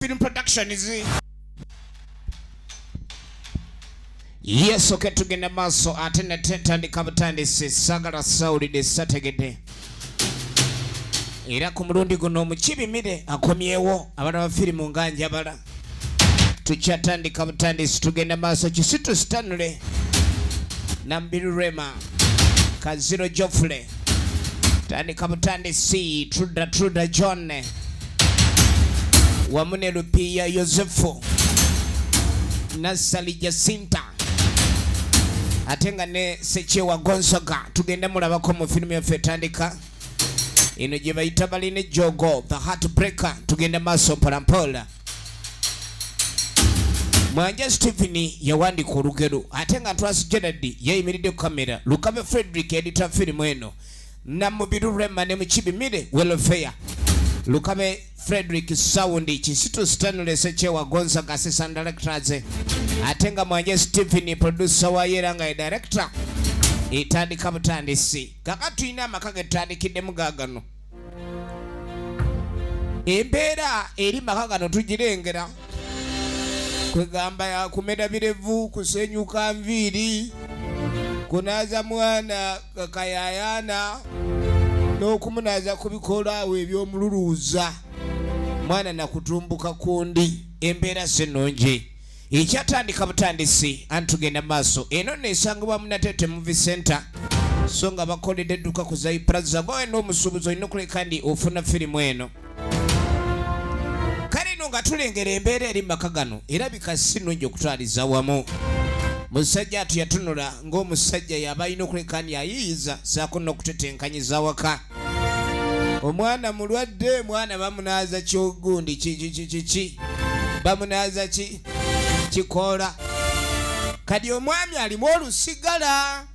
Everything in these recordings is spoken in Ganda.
Film Productions. Yes, okay, tugenda maaso ate nate ntandika butandisi sagala sawulidde sategedde era ku mulundi guno omukibimire akomyewo abalaba firimu nga njabala tukyatandika butandisi tugenda maaso kisitu stanley nambiru rema kaziro joffrey tandika butandisi truda truda john wamu ne lupiya yosefu nassali jacinta ate nga ne sekyewa gonzaga tugenda mulabako mu firimu yaffe etandika eno gye bayita balina ejjogo the heart breaker tugenda maaso mpolampola mwanja stephen yawandiika olugero ate nga ntwasi gerard yayimiridde ku kamera lukabe frederick edita firimu eno Namubiru Rema ne Mukibi Mire Welfare Lukabe Frederick Saundi Kisitu Stanley Sekyewa Gonzaga Assistant Directors ate nga Mwanje Stephen producer wa era nga ye director etandika butandisi kaka tulina amaka getutandikiddemu gaagano embeera eri maka gano tugirengera kwegamba yakumera birevu kusenyuka nviiri kunaaza mwana kakayayaana n'okumunaaza ku bikoola awo eby'omululuuza mwana nakutumbuka kundi embeera si nnungi ekyatandika butandisi anti tugenda maaso eno nesangibwa munatete movie center so nga bakoledde edduka ku zai plaza gowena omusuubuzi olina okuleka ndi ofuna firimu eno kale no nga tulengera embeera eri maka gano erabika si nnungi okutwaliza wamu musajja atu yatunula ng'omusajja yaba alina okuleka ndi ayiyiza saako n'okutetenkanyiza awaka omwana mulwadde mwana bamunaaza kyogundi kikikikiki bamunaaza ki kikoola kati omwami alimu olusigala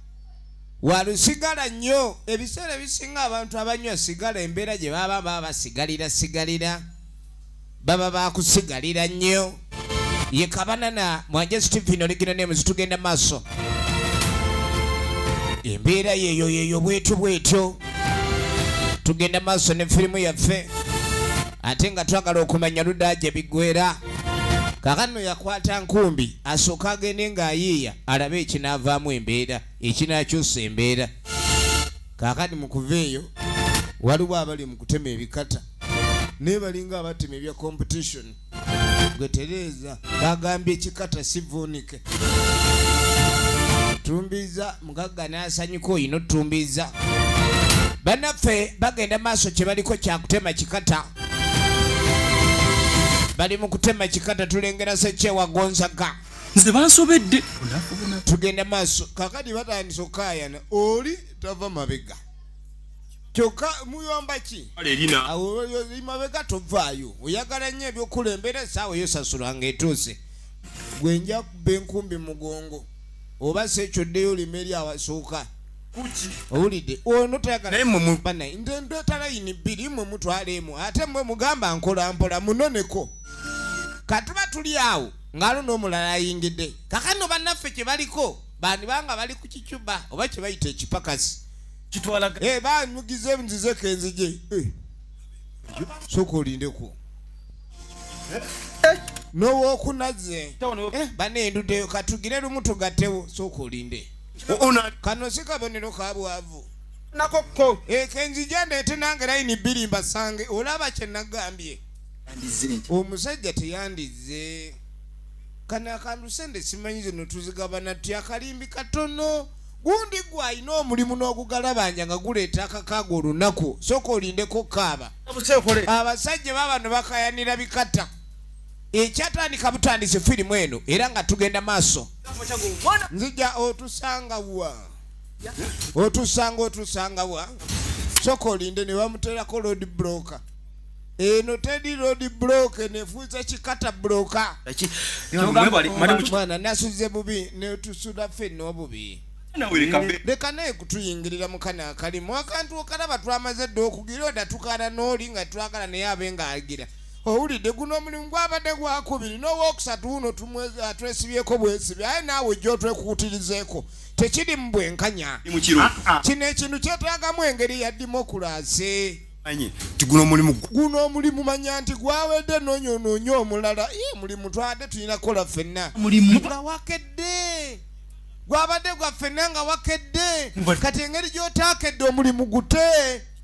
walusigala nnyo ebiseera ebisinga abantu abanywa sigala embeera gye baba baba basigalira sigalira baba bakusigalira nnyo ye kabanana mwanje stephen oligino nemuzi tugenda maaso embeera yeeyo yeeyo bwetyo bwetyo tugenda maaso ne firimu yaffe ate nga twagala okumanya ludda gye biggwera kakano yakwata nkumbi asooka agende ng'ayiiya alabe ekinaavaamu embeera ekinakyusa embeera kakati mu kuva eyo waliwo abali mu kutema ebikata naye balinga abatema ebya competition gwe tereeza bagambye ekikata sivuunike tumbiza mugagga n'asanyuka oyina otumbiza bannaffe bagenda maaso kye baliko kyakutema kikata bali mu kutema kikata tulengera sekyewa gonzaga nze bansobedde tugenda maaso kakati batandise okukaayana oli tava mabega kyokka muyomba ki awo mabega tovaayo oyagala nnyo ebyokulembera esaawa eyo sasula nga etuuse gwe nja kuba enkumbi mugongo oba si ekyo ddeyo olima eri awasooka owulidde ono tayagala nze ndeeta layini bbiri mwe mutwala emu ate mwe mugamba nkola mpola munoneko katuba tuli awo ng'alo n'omulala ayingidde kakano bannaffe kye baliko bandibanga bali ku kicuba oba kye bayita ekipakasi kitwala eh, banugize nzize kenzije eh. sooka olindeko n'owokunaze eh, banendudeyo katugire lumu tugattewo sooka olinde kano si kabonero ka bwavu nakokko kenzije ndeete nange layini bbiri mbasange olaba kye nagambye omusajja teyandizze kano akantu sente simanyi zino tuzigabana tutya akalimbi katono gundi gwe alina omulimu n'ogugalabanja nga guleeta akakaaga olunaku sooka olindeko kaaba abasajja babano bakayanira bikata ekyatandika butandise firimu eno era nga tugenda maaso nzija otusanga wa otusanga otusanga wa sooka olinde ne bamuterako road blocker eno teri road block nefuuza kikata bloka mwana nasuze bubi netusula ffenna obubi leka naye kutuyingirira mukana akalimu akantu okalaba twamaze dda okugira oda tukaana n'oli nga twagala naye abe ng'agira owulidde guno omulimu gwabadde gwakubiri n'owokusatu wuno twesibyeko bwesibi aye naawe ojja otwekuutirizeeko tekiri mu bwenkanya kino ekintu kyetaagamu engeri ya dimokulaasi. Manye nti guno omulimu Guno omulimu manya nti gwawedde, noonya onoonye omulala. Ye mulimu twadde tulina kukola ffenna. Mulimu. Nga wakedde, gwabadde gwa ffenna nga wakedde. Kati engeri gy'otaakedde omulimu gute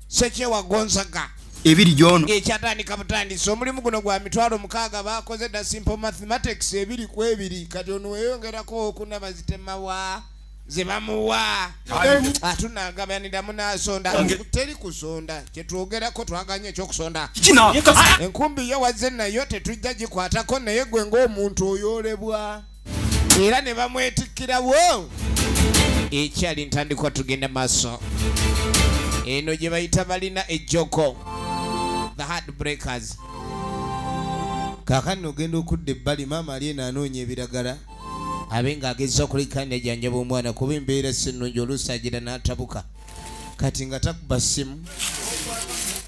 sekyewa Gonzaga. Ebiri gyono. Ekyatandika butandisi. Omulimu guno gwa 60,000. Bakoze dda simple mathematics, ebiri ku ebiri. Kati ono weyongerako okuna, bazitemawa ze bamuwa, atunagabaniramu n'asonda. Teri kusonda kyetwogerako, twaganye ekyokusonda. Kino. Enkumbi yo wazze nayo, tetujja gikwatako, naye gwe ng'omuntu oyoolebwa era ne bamwetikkirawo. Ekyali ntandikwa, tugenda maaso. Eno gye bayita balina ejjoko, the Heartbreakers. Kaakano ogenda okudda ebbali, maama ali eno anoonya ebiragala abe ng'agezza okulikanya janjaba omwana, kuba embeera si nnungi. Oluusi agira n'atabuka, kati nga takuba ssimu,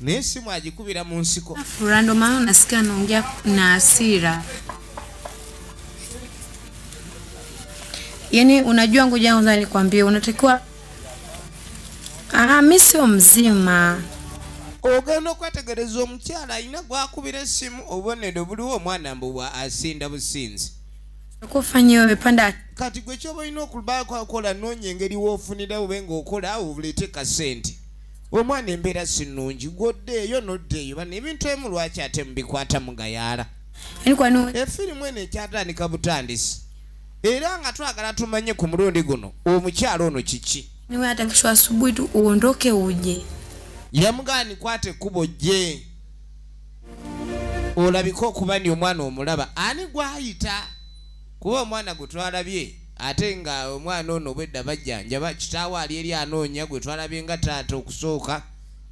naye essimu agikubira mu nsiko. Furaha ndo maana unasikia anaongea na hasira. Yaani unajua, ngoja kwanza nikwambie, unatakiwa mi sio mzima. Ogenda okwetegereza, omukyala alina gwakubira essimu. Obubonero buliwo, omwana mbu bwa asinda businzi. Kufanya wewe panda. Kati gwe kyoba olina okubaako akola, noonya engeri woofunira bube ng'okola awo, oleete kasente. Omwana embeera si nnungi, gwodde eyo nodda eyo. Bano ebintu ebimu lwaki ate mubikwata mugayaala? Yaani kwa nini? Efirimu eno ekyatandika butandisi, era nga twagala tumanye ku mulundi guno omukyala ono kiki. Niwe hata kesho asubuhi tu uondoke uje. Yamugaa, nikwata ekkubo jje olabike okuba ni omwana omulaba. Ani gwayita? Kuba omwana gwe twalabye, ate nga omwana ono obwedda bajjanjaba kitaawe, ali eri anoonya gwe twalabye nga taata okusooka,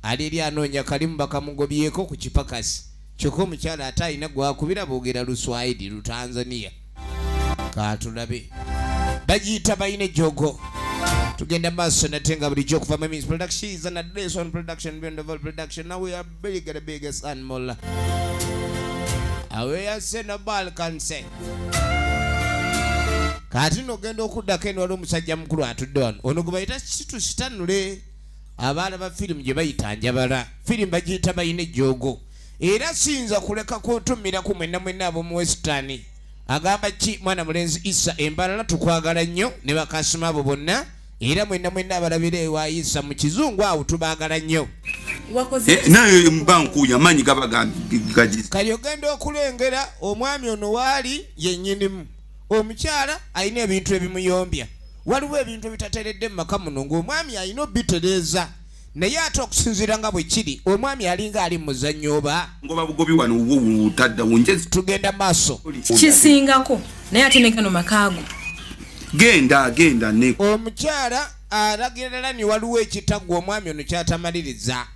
ali eri anoonya kalimu, bakamugobyeko ku kipakasi. Kyokka omukyala ate alina gwakubira, boogera Luswayiri, Lutanzania. Katulabe, bagiyita balina ejjogo. Tugenda maaso nate nga bulijjo okuva mu Miss Productions and Addison Production, Beyond the Production. Now we are big, the biggest animal aweyase no Balkanse. Kati nogenda okuddako eno, waliwo omusajja mukulu atudde wano, ono gwe bayita Kitu Sitanule. Abaana ba firimu gye bayita Njabala, firimu bagiyita balina ejjoogo. Era siyinza kuleka kutumiraku mwenna mwenna ab'omu Western. Agamba ki mwana mulenzi Isa Embalala, tukwagala nnyo ne bakasima abo bonna, era mwenna mwenna abalabira ewa Isa mu kizungu awo, tubaagala nnyo. Wakoze. Naye mba nkuuya amaanyi gaba gagize. Kali ogenda okulengera omwami ono waali yennyinimu, omukyala alina ebintu ebimuyombya. Waliwo ebintu ebitateredde mu maka muno ng'omwami alina obitereeza, naye ate okusinziira nga bwe kiri, omwami alinga ali mu muzannyo oba Ngoba bugobi wano wo utadda wonjezi. Tugenda maaso. Kisingako naye ate ne gano makaago. Genda genda ne. Omukyala alagira ddala ni waliwo ekitaggwa omwami ono kyatamaliriza.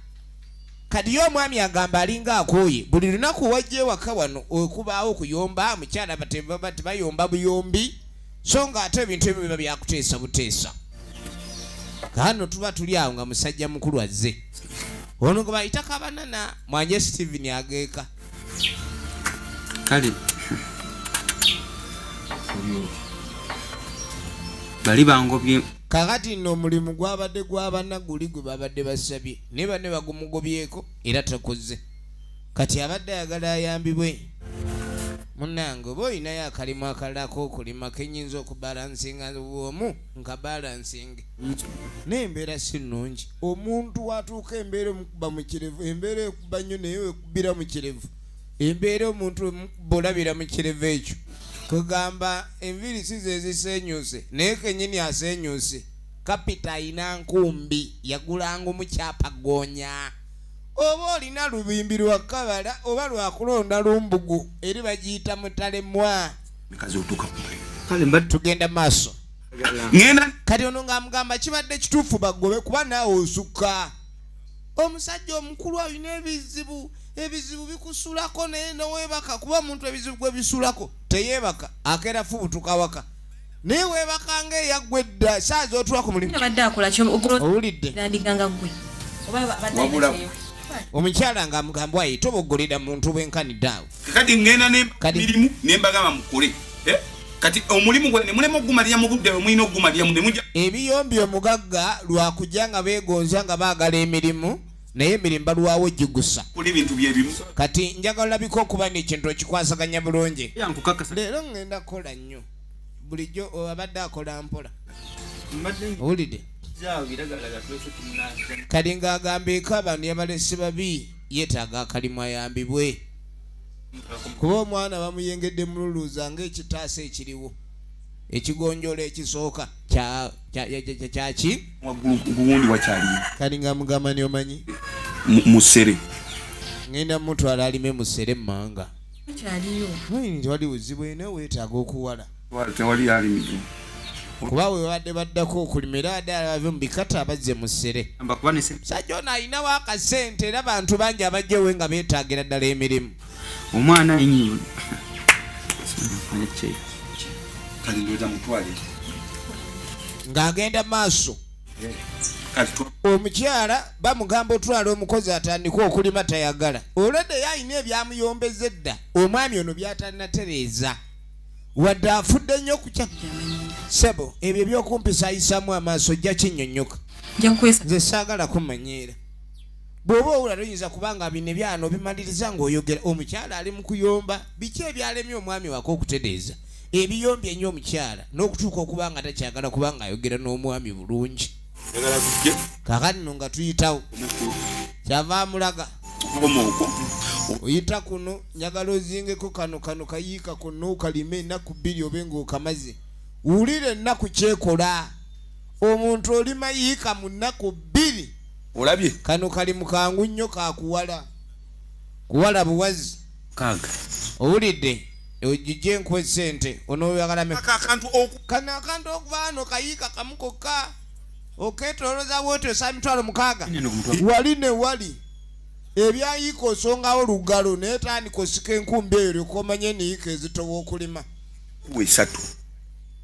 Kati ye omwami agamba alinga akooye, buli lunaku wajja ewaka wano okubaawo okuyomba. Mukyala tebayomba buyombi, so nga ate ebintu ebyo biba byakuteesa buteesa. Kano tuba tuli awo nga musajja mukulu azze, ono gwe bayita Kabanana Mwanje Steven ageeka. Kale bali bangobye. Kakati nno omulimu gwabadde gwabana guli gwe babadde basabye, naye banne bagumugobyeko era takoze. Kati abadde ayagala ayambibwe. Munnange, oba olinayo akalimu akalala k'okulima kenyinza okubalansinga bwomu nka balancing, naye embeera si nnungi. Omuntu watuuka embeera omukuba mu kirevu, embeera ekuba nnyo, naye wekubira mu kirevu embeera omuntu omukuba olabira mu kirevu ekyo. Kugamba enviiri si ze zisenyuse, naye kenyini asenyuse. Kapita ayina nkumbi, yagulanga omukyapa goonya. Oba olina lubimbi lwa kabala oba lwakulonda lumbugu, eri bagiyita mutalemwa. Mikazi otuuka. Kale mba. Tugenda maaso. Ngenda. Kati ono ng'amugamba kibadde kituufu bagobe, kuba naawe osukka. Omusajja omukulu alina ebizibu, ebizibu bikusulako, naye noweebaka, kuba omuntu ebizibu gwe bisulako teyeebaka, akeera fubutuka waka, naye weebakanga eyaggwa edda saa z'otula ku mulimu. Abadde akola ki? Owulidde? Ogulondiganga ggwe oba abadde Wabula- alina kyeyo. Omukyala ng'amugamba ayi toboggolera muntu bwenkanidde awo. Kati ngenda ne Kati- mirimu ne mbagamba mukole. Eh? Kati omulimu gwe ne mulema okugumalira mu budde bwe mulina okugumalira mu ne mujja. Ebiyombi omugagga lwakujja nga beegonza nga baagala emirimu. Naye emirimu balwawo gigusa. Kola ebintu byebimu. Kati njagala olabika okuba n'ekintu okikwasaganya bulungi. Yankukakasa. Leero ŋŋenda kukola nnyo. Bulijjo abadde akola mpola. Mbadde Owulidde? nzaawo biragalaga tulese tumunaaza. Kati ng'agamba eka abantu yabalese babi, yeetaaga akalimu ayambibwe. Kuba omwana bamuyengedde mululuuza ng'ekitaasa ekiriwo. Ekigonjoola ekisooka kyaki? Waggulu guwundi wakyaliyo. Kati ng'amugamba ni omanyi? Musere. Ŋŋenda mutwala alime musere mmanga. Kyaliyo. Manyi tewali buzibu eno weetaaga okuwala. Tewali alimidde. Kuba we babadde baddako okulima era badde bave mu bikata abazze musere. Amba kuba ne sente. Musajja ono alinawo akasente era bantu bangi abajja ewe nga beetaagira ddala emirimu. Omwana ennyo. Kati ndowooza mutwale. Ng'agenda maaso. Kati Omukyala bamugamba otwala omukozi atandike okulima tayagala. Olwedde ye alina ebyamuyombeza edda omwami ono byatanatereeza. Wadde afudde nnyo kukya. Ssebo ebyo ebyokumpisaayisamu amaaso ojja kinnyonnyoka. Nja kukwesa. Nze saagala kumanyiira. Bw'oba owula toyinza kubanga bino ebyano obimaliriza ng'oyogera. Omukyala ali mu kuyomba biki ebyalemye omwami wake okutereeza. Ebiyombye ennyo omukyala n'okutuuka okuba nga takyagala kubanga ayogera n'omwami bulungi. Njagala tujje. Kaakati nno nga tuyitawo. Kyava amulaga. Okukoma okwo. Oyita kuno njagala ozingeko kano kano kayiika konna okalime ennaku 2 obe ng'okamaze. Wulira ennaku kyekola. Omuntu olima yiika mu nnaku 2. Olabye? Kano kali mu kangu nnyo kakuwala. Kuwala buwazi. Kaaga. Owulidde? Ojije nkuwe ssente onooyagala mmeka? Aka akantu oku. Kano akantu okuva wano kayiika kamu kokka. Okeetoolooza bw'otyo osa 60,000. Nno ku mutwalo. Wali ne wali. Ebyayiika osongawo lugalo naye tandika osika enkumbi eyo olyoke omanye eniyiika ezitowa okulima. Kuwa 3.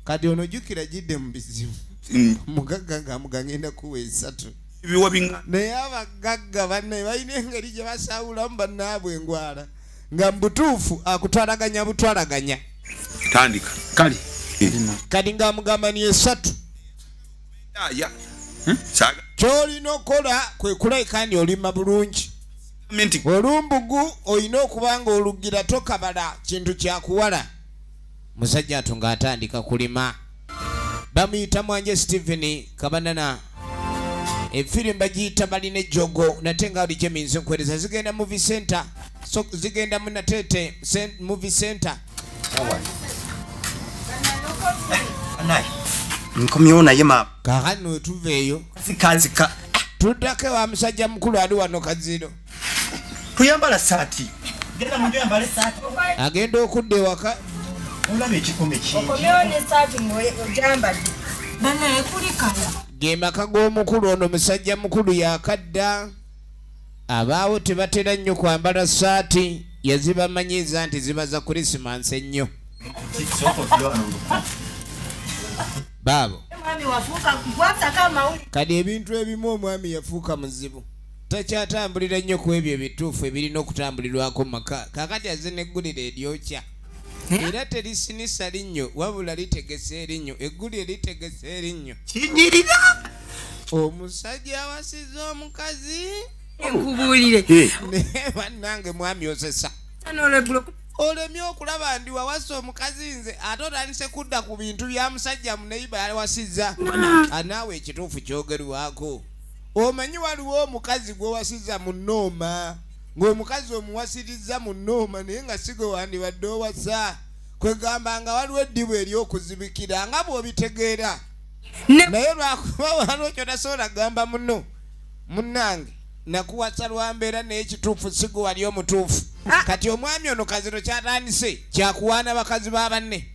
Kati ono jjukira gidde mu bizibu. Mugagga ng'amuga ngenda kuwa 3. Ebiwa binga. Naye abagagga banne balina engeri gye basaawulamu bannaabwe engwala. Nga mu butuufu akutwalaganya butwalaganya. Tandika. Kale. Kati ng'amugamba ni 3. Aya. Saaga. Ky'olina okukola kwe kulabika nti olima bulungi. Gavumenti. Olumbugu olina okuba ng'olugira tokabala kintu kyakuwala. Musajja atu ng'atandika kulima. Bamuyita Mwanje Stephen Kabanana. Efirimu bagiyita Balina Ejjogo nate nga buli gyeminze nkuweereza zigenda Movie Center. So, zigenda mu Nateete Movie Center. Nkomyewo naye maama. Kaakati no tuva eyo. Zika. Tuddako ewa musajja mukulu ali wano Kaziro. Tuyambala saati. Genda mu nju oyambale saati. Agenda okudda ewaka. Olaba ekikome kingi. Okomyewo ne saati ng'ogyambadde. Banaye kulikala. Ge maka g'omukulu ono musajja mukulu yakadda. Abaawo tebatera nnyo kwambala saati. Yazibamanyiiza nti ziba za Krisimansi ennyo. Baabo. Mwami wafuuka nkwasako amawulire. Kati ebintu ebimu omwami yafuuka muzibu. Takyatambulira nnyo ku ebyo ebituufu ebirina okutambulirwako mu maka. Kaakati azze n'eggulire eryokya. Era terisinisa linnyo wabula litegesa erinnyo. Eggulire litegesa erinnyo. Kinyirira. Omusajja awasizza omukazi. Nkubuulire. Naye bannange mwami osesa. N'olweggulo. Olemye okulaba ndi wawasa omukazi nze ate otandise kudda ku bintu bya musajja muneyiba yawasizza. Anaawe ekituufu kyogerwako. Omanyi waliwo omukazi gw'owasizza mu nnooma ng'omukazi omuwasirizza mu nnooma naye nga si gwe wandibadde owasa. Kwegamba nga waliwo eddibu ery'okuzibikira nga bw'obitegeera. Naye lwakuba waliwo ky'otasobola kugamba munno, munnange nakuwasa lwa mbeera naye ekituufu si gwe wali omutuufu. Kati omwami ono Kaziro kyatandise kyakuwaana bakazi ba banne.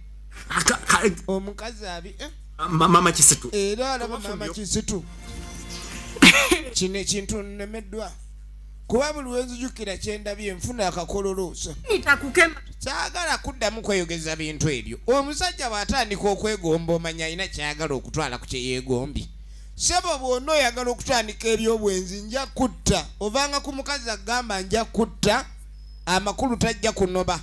Omukazi abi, Mama Kisitu. Era alaba Mama Kisitu. Kino ekintu nnemeddwa. Kuba buli lwe nzijukira kye ndabye nfuna akakololooso. Nitakukema. Saagala kuddamu kweyogeza bintu ebyo. Omusajja bw'atandika okwegomba omanya alina ky'ayagala okutwala ku kye yeegombye. Ssebo bw'ona oyagala okutandika eby'obwenzi nja kutta. Ovanga ku mukazi agamba nja kutta, amakulu tajja kunoba.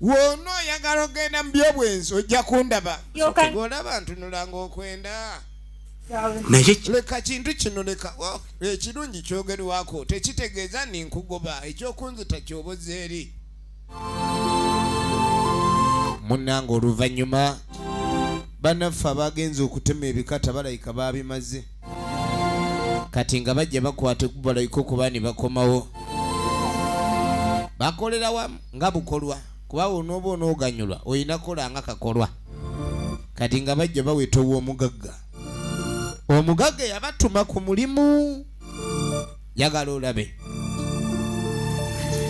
W'ona oyagala ogenda mu by'obwenzi ojja kundaba. Yoka. Bw'olaba ntunula ng'okwenda. Naye leka kintu kino leka oh, ekirungi kyogerwako tekitegeeza ni nkugoba ekyokunzita kyoboza eri munnange. Oluvannyuma bannaffe abagenze okutema ebikata balayika baabimaze, kati nga bajja bakwata ekubalayika okuba ne bakomawo bakolera wamu nga bukolwa, kuba onooba onooganyulwa olina kukola nga kakolwa. Kati nga bajja baweta ow'omugagga, omugagga yabatuma ku mulimu, njagala olabe.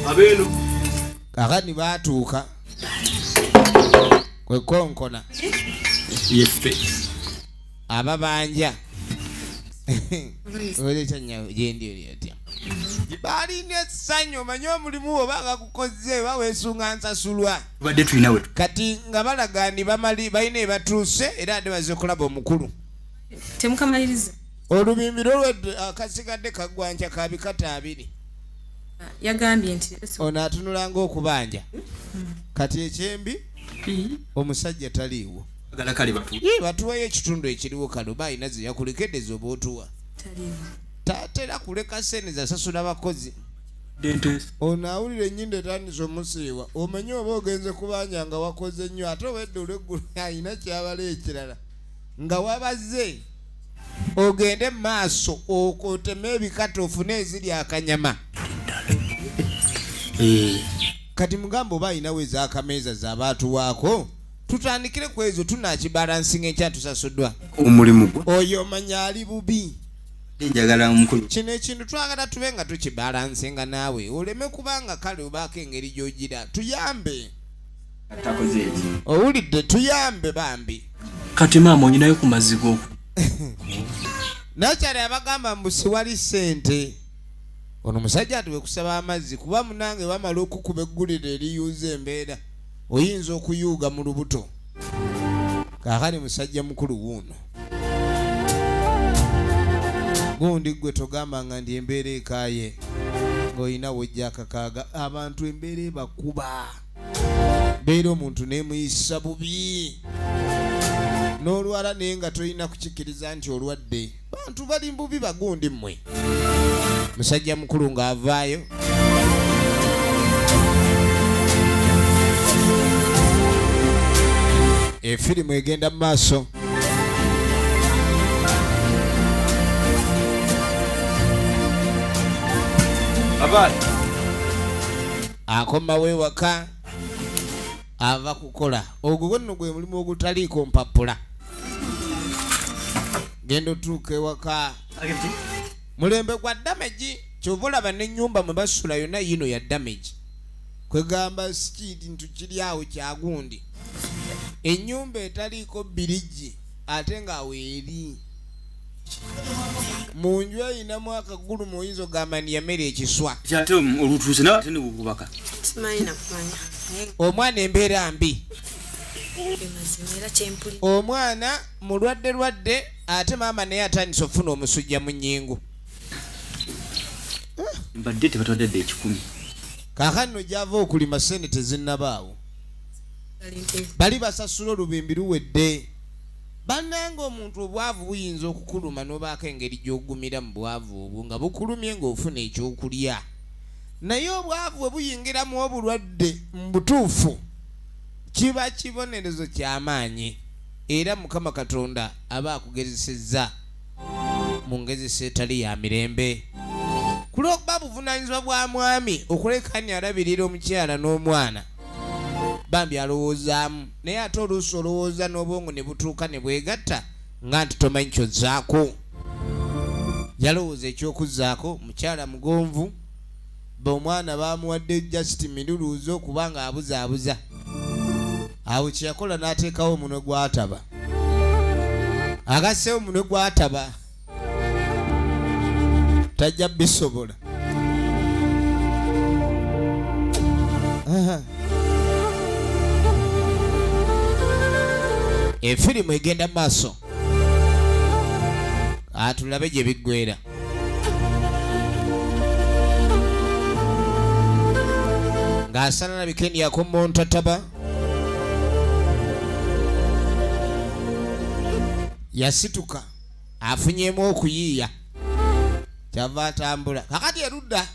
Abeeno. Kakati baatuuka kwekonkona. Yeffe. Ababanja gyendi oli otya, balina essanyu, omanye omulimu oba gakukoze baweesunga nsasulwa. Tubadde tulina we. Kati nga balaga ni bamali balina ebatuuse era ate bazze okulaba omukulu. Temukamaliriza. Olubimbi lwolwedde akasigadde kaggwanca ka bikata 2. Yagambye nti ono atunula ng'okubanja kati ekyembi omusajja taliiwo. Agala kale batu. Ye batuwayo ekitundu ekiriwo kale oba alina ze yakulekedde zoba otuwa. Taliiwo. Tatera kuleka sente zasasula bakozi. Dentist. Ono awulira ennyindo etandise omusiiwa, omanyi oba ogenze kubanja nga wakoze nnyo ate owedde olweggulo alina kyabala ekirala nga wabaze ogende mu maaso oteme ebikata ofune eziri akanyama. Kati mugamba oba alinawo ez'akameeza z'aba atuwaako tutandikire ku ezo, tunakibalansinga enkya tusasuddwa. Omulimu gwa Oyo omanya ali bubi. Njagala omukulu. Kino ekintu twagala tube nga tukibalansinga naawe oleme kubanga kale obaako engeri gy'ogira tuyambe. Takoze eki. Owulidde, tuyambe bambi. Kati maama onyinayo ku mazzi g'oku Nakyali abagamba mbu siwali ssente, ono musajja ati wekusaba amazzi kuba munange bamala okukuba eggulire eriyuuza embeera oyinza okuyuuga mu lubuto. Kaakati musajja mukulu wuuno gundi gwe togambanga nti embeera ekaaye ng'olina wojja akakaaga abantu embeera ebakuba mbeera omuntu nemuyisa bubi n'olwala naye nga tolina kukikkiriza nti olwadde, bantu bali mbubi bagundi mmwe. Musajja mukulu ng'avaayo efirimu egenda mu maaso. Abaali. Akomawo ewaka ava kukola, ogwo nno gwe mulimu ogutaliiko mpapula. Genda otuuka ewaka mulembe gwa damage, kyova olaba n'ennyumba mwe basula yonna yino ya damage, kwegamba sikintu kiri awo kyagundi, ennyumba etaliiko birigi ate ng'awo eri mu nju eyinamu akagulu muyinza ogamba nti yamera ekiswa. Ate olutuuse nawe ate nebukubaka. Simanyi nakumanya naye Omwana embeera mbi. Mazima era kyempulira. Omwana mulwadde lwadde ate maama naye atandise okufuna omusujja mu nnyingo. Mbadde tebatwadde dde 100. Kaakano gyava okulima sente tezinnabaawo. Bali basasula olubimbi luwedde. Bannange, omuntu obwavu buyinza okukuluma n'obaako engeri gy'ogumira mu bwavu obwo nga bukulumye ng'ofuna ekyokulya, naye obwavu bwe buyingiramu obulwadde mu butuufu kiba kibonerezo kyamaanyi, era Mukama Katonda aba akugezesezza mu ngezesa etali ya mirembe. Ku lw'okuba buvunaanyizibwa bwa mwami okuleka ni alabirira omukyala n'omwana, bambi alowoozaamu, naye ate oluusi olowooza n'obwongo ne butuuka ne bwegatta nga nti tomanyi kyozzaako. Yalowooza ekyokuzzaako mukyala mugonvu be omwana bamuwadde just miruluuzo kubanga abuzaabuza. Awo kyeyakola n'ateekawo omunwe gw'ataba, agasseewo omunwe gw'ataba tajja bisobola. Aha. Efirimu egenda mu maaso, atulabe gye biggwera. Ng'asala nabikendi yakomontataba yasituka. Afunyemu okuyiiya kyava atambula. Kakati erudda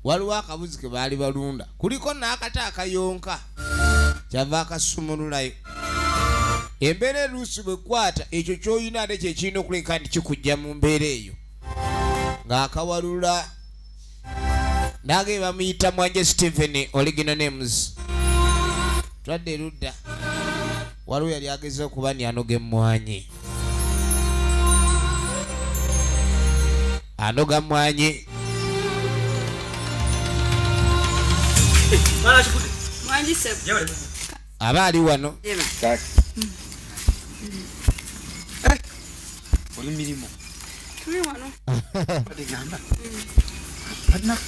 waliwo akabuzi ke baali balunda, kuliko n'akata akayonka, kyava akasumululayo. Embeera eruusi bwekwata ekyo ky'olina ate kyekirina okuleka nti kikujja mu mbeera eyo ng'akawalula. Nange bamuyita Mwanje Stephen, original names. Twadde erudda, waliwo yali ageze okuba ni anoga emmwanyi, anoga mmwanyi. Aba ali wano. Oli mirimu. Tuli wano.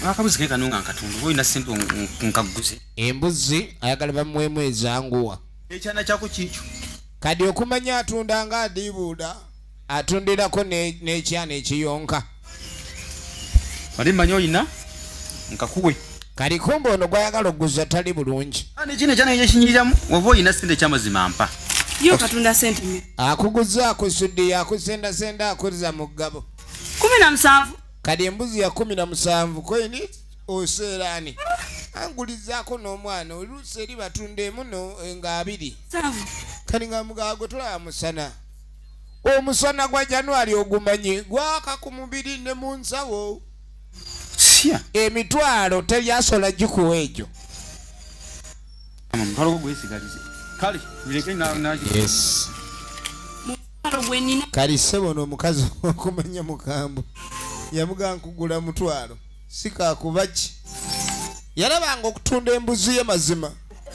Akabuzi ke kano nga nkatundu, olina ssente nkaguze. Embuzi ayagala bamuwemu ezanguwa. Ekyana kyako kiikyo. Kadi okumanya atunda nga adiibuuda, atundirako n'ekyana ekiyonka. Wali mmanyi olina nkakuwe. Kali kumbe ono gwayagala okuguza tali bulungi. Kino ekyana ekinyiriramu, oba olina ssente ekyamazima mpa. Yo katunda ssente mmeka? Akuguza akusuddiye, akusendasenda, akuzza mu ggabo. 17. Kadi embuzi ya 17 koini oseeraani. Angulizaako n'omwana oluusi eri batunda emu nga 2. Nsanvu. Kali nga mugabo gwe tulaba musana. Omusana gwa January ogumanyi gwaka ku mubiri ne mu nsawo. Sya. Emitwalo teryasobola gikuwa egyo. Omutwalo gwo gwesigalize. Kale, bireke na- Yes. Mutwalo gwe nnina. Kali ssebo n'omukazi okumanya mukambo. Yamugamba nkugula mutwalo. Si kakuba ki. Yalabanga okutunda embuzi ye mazima.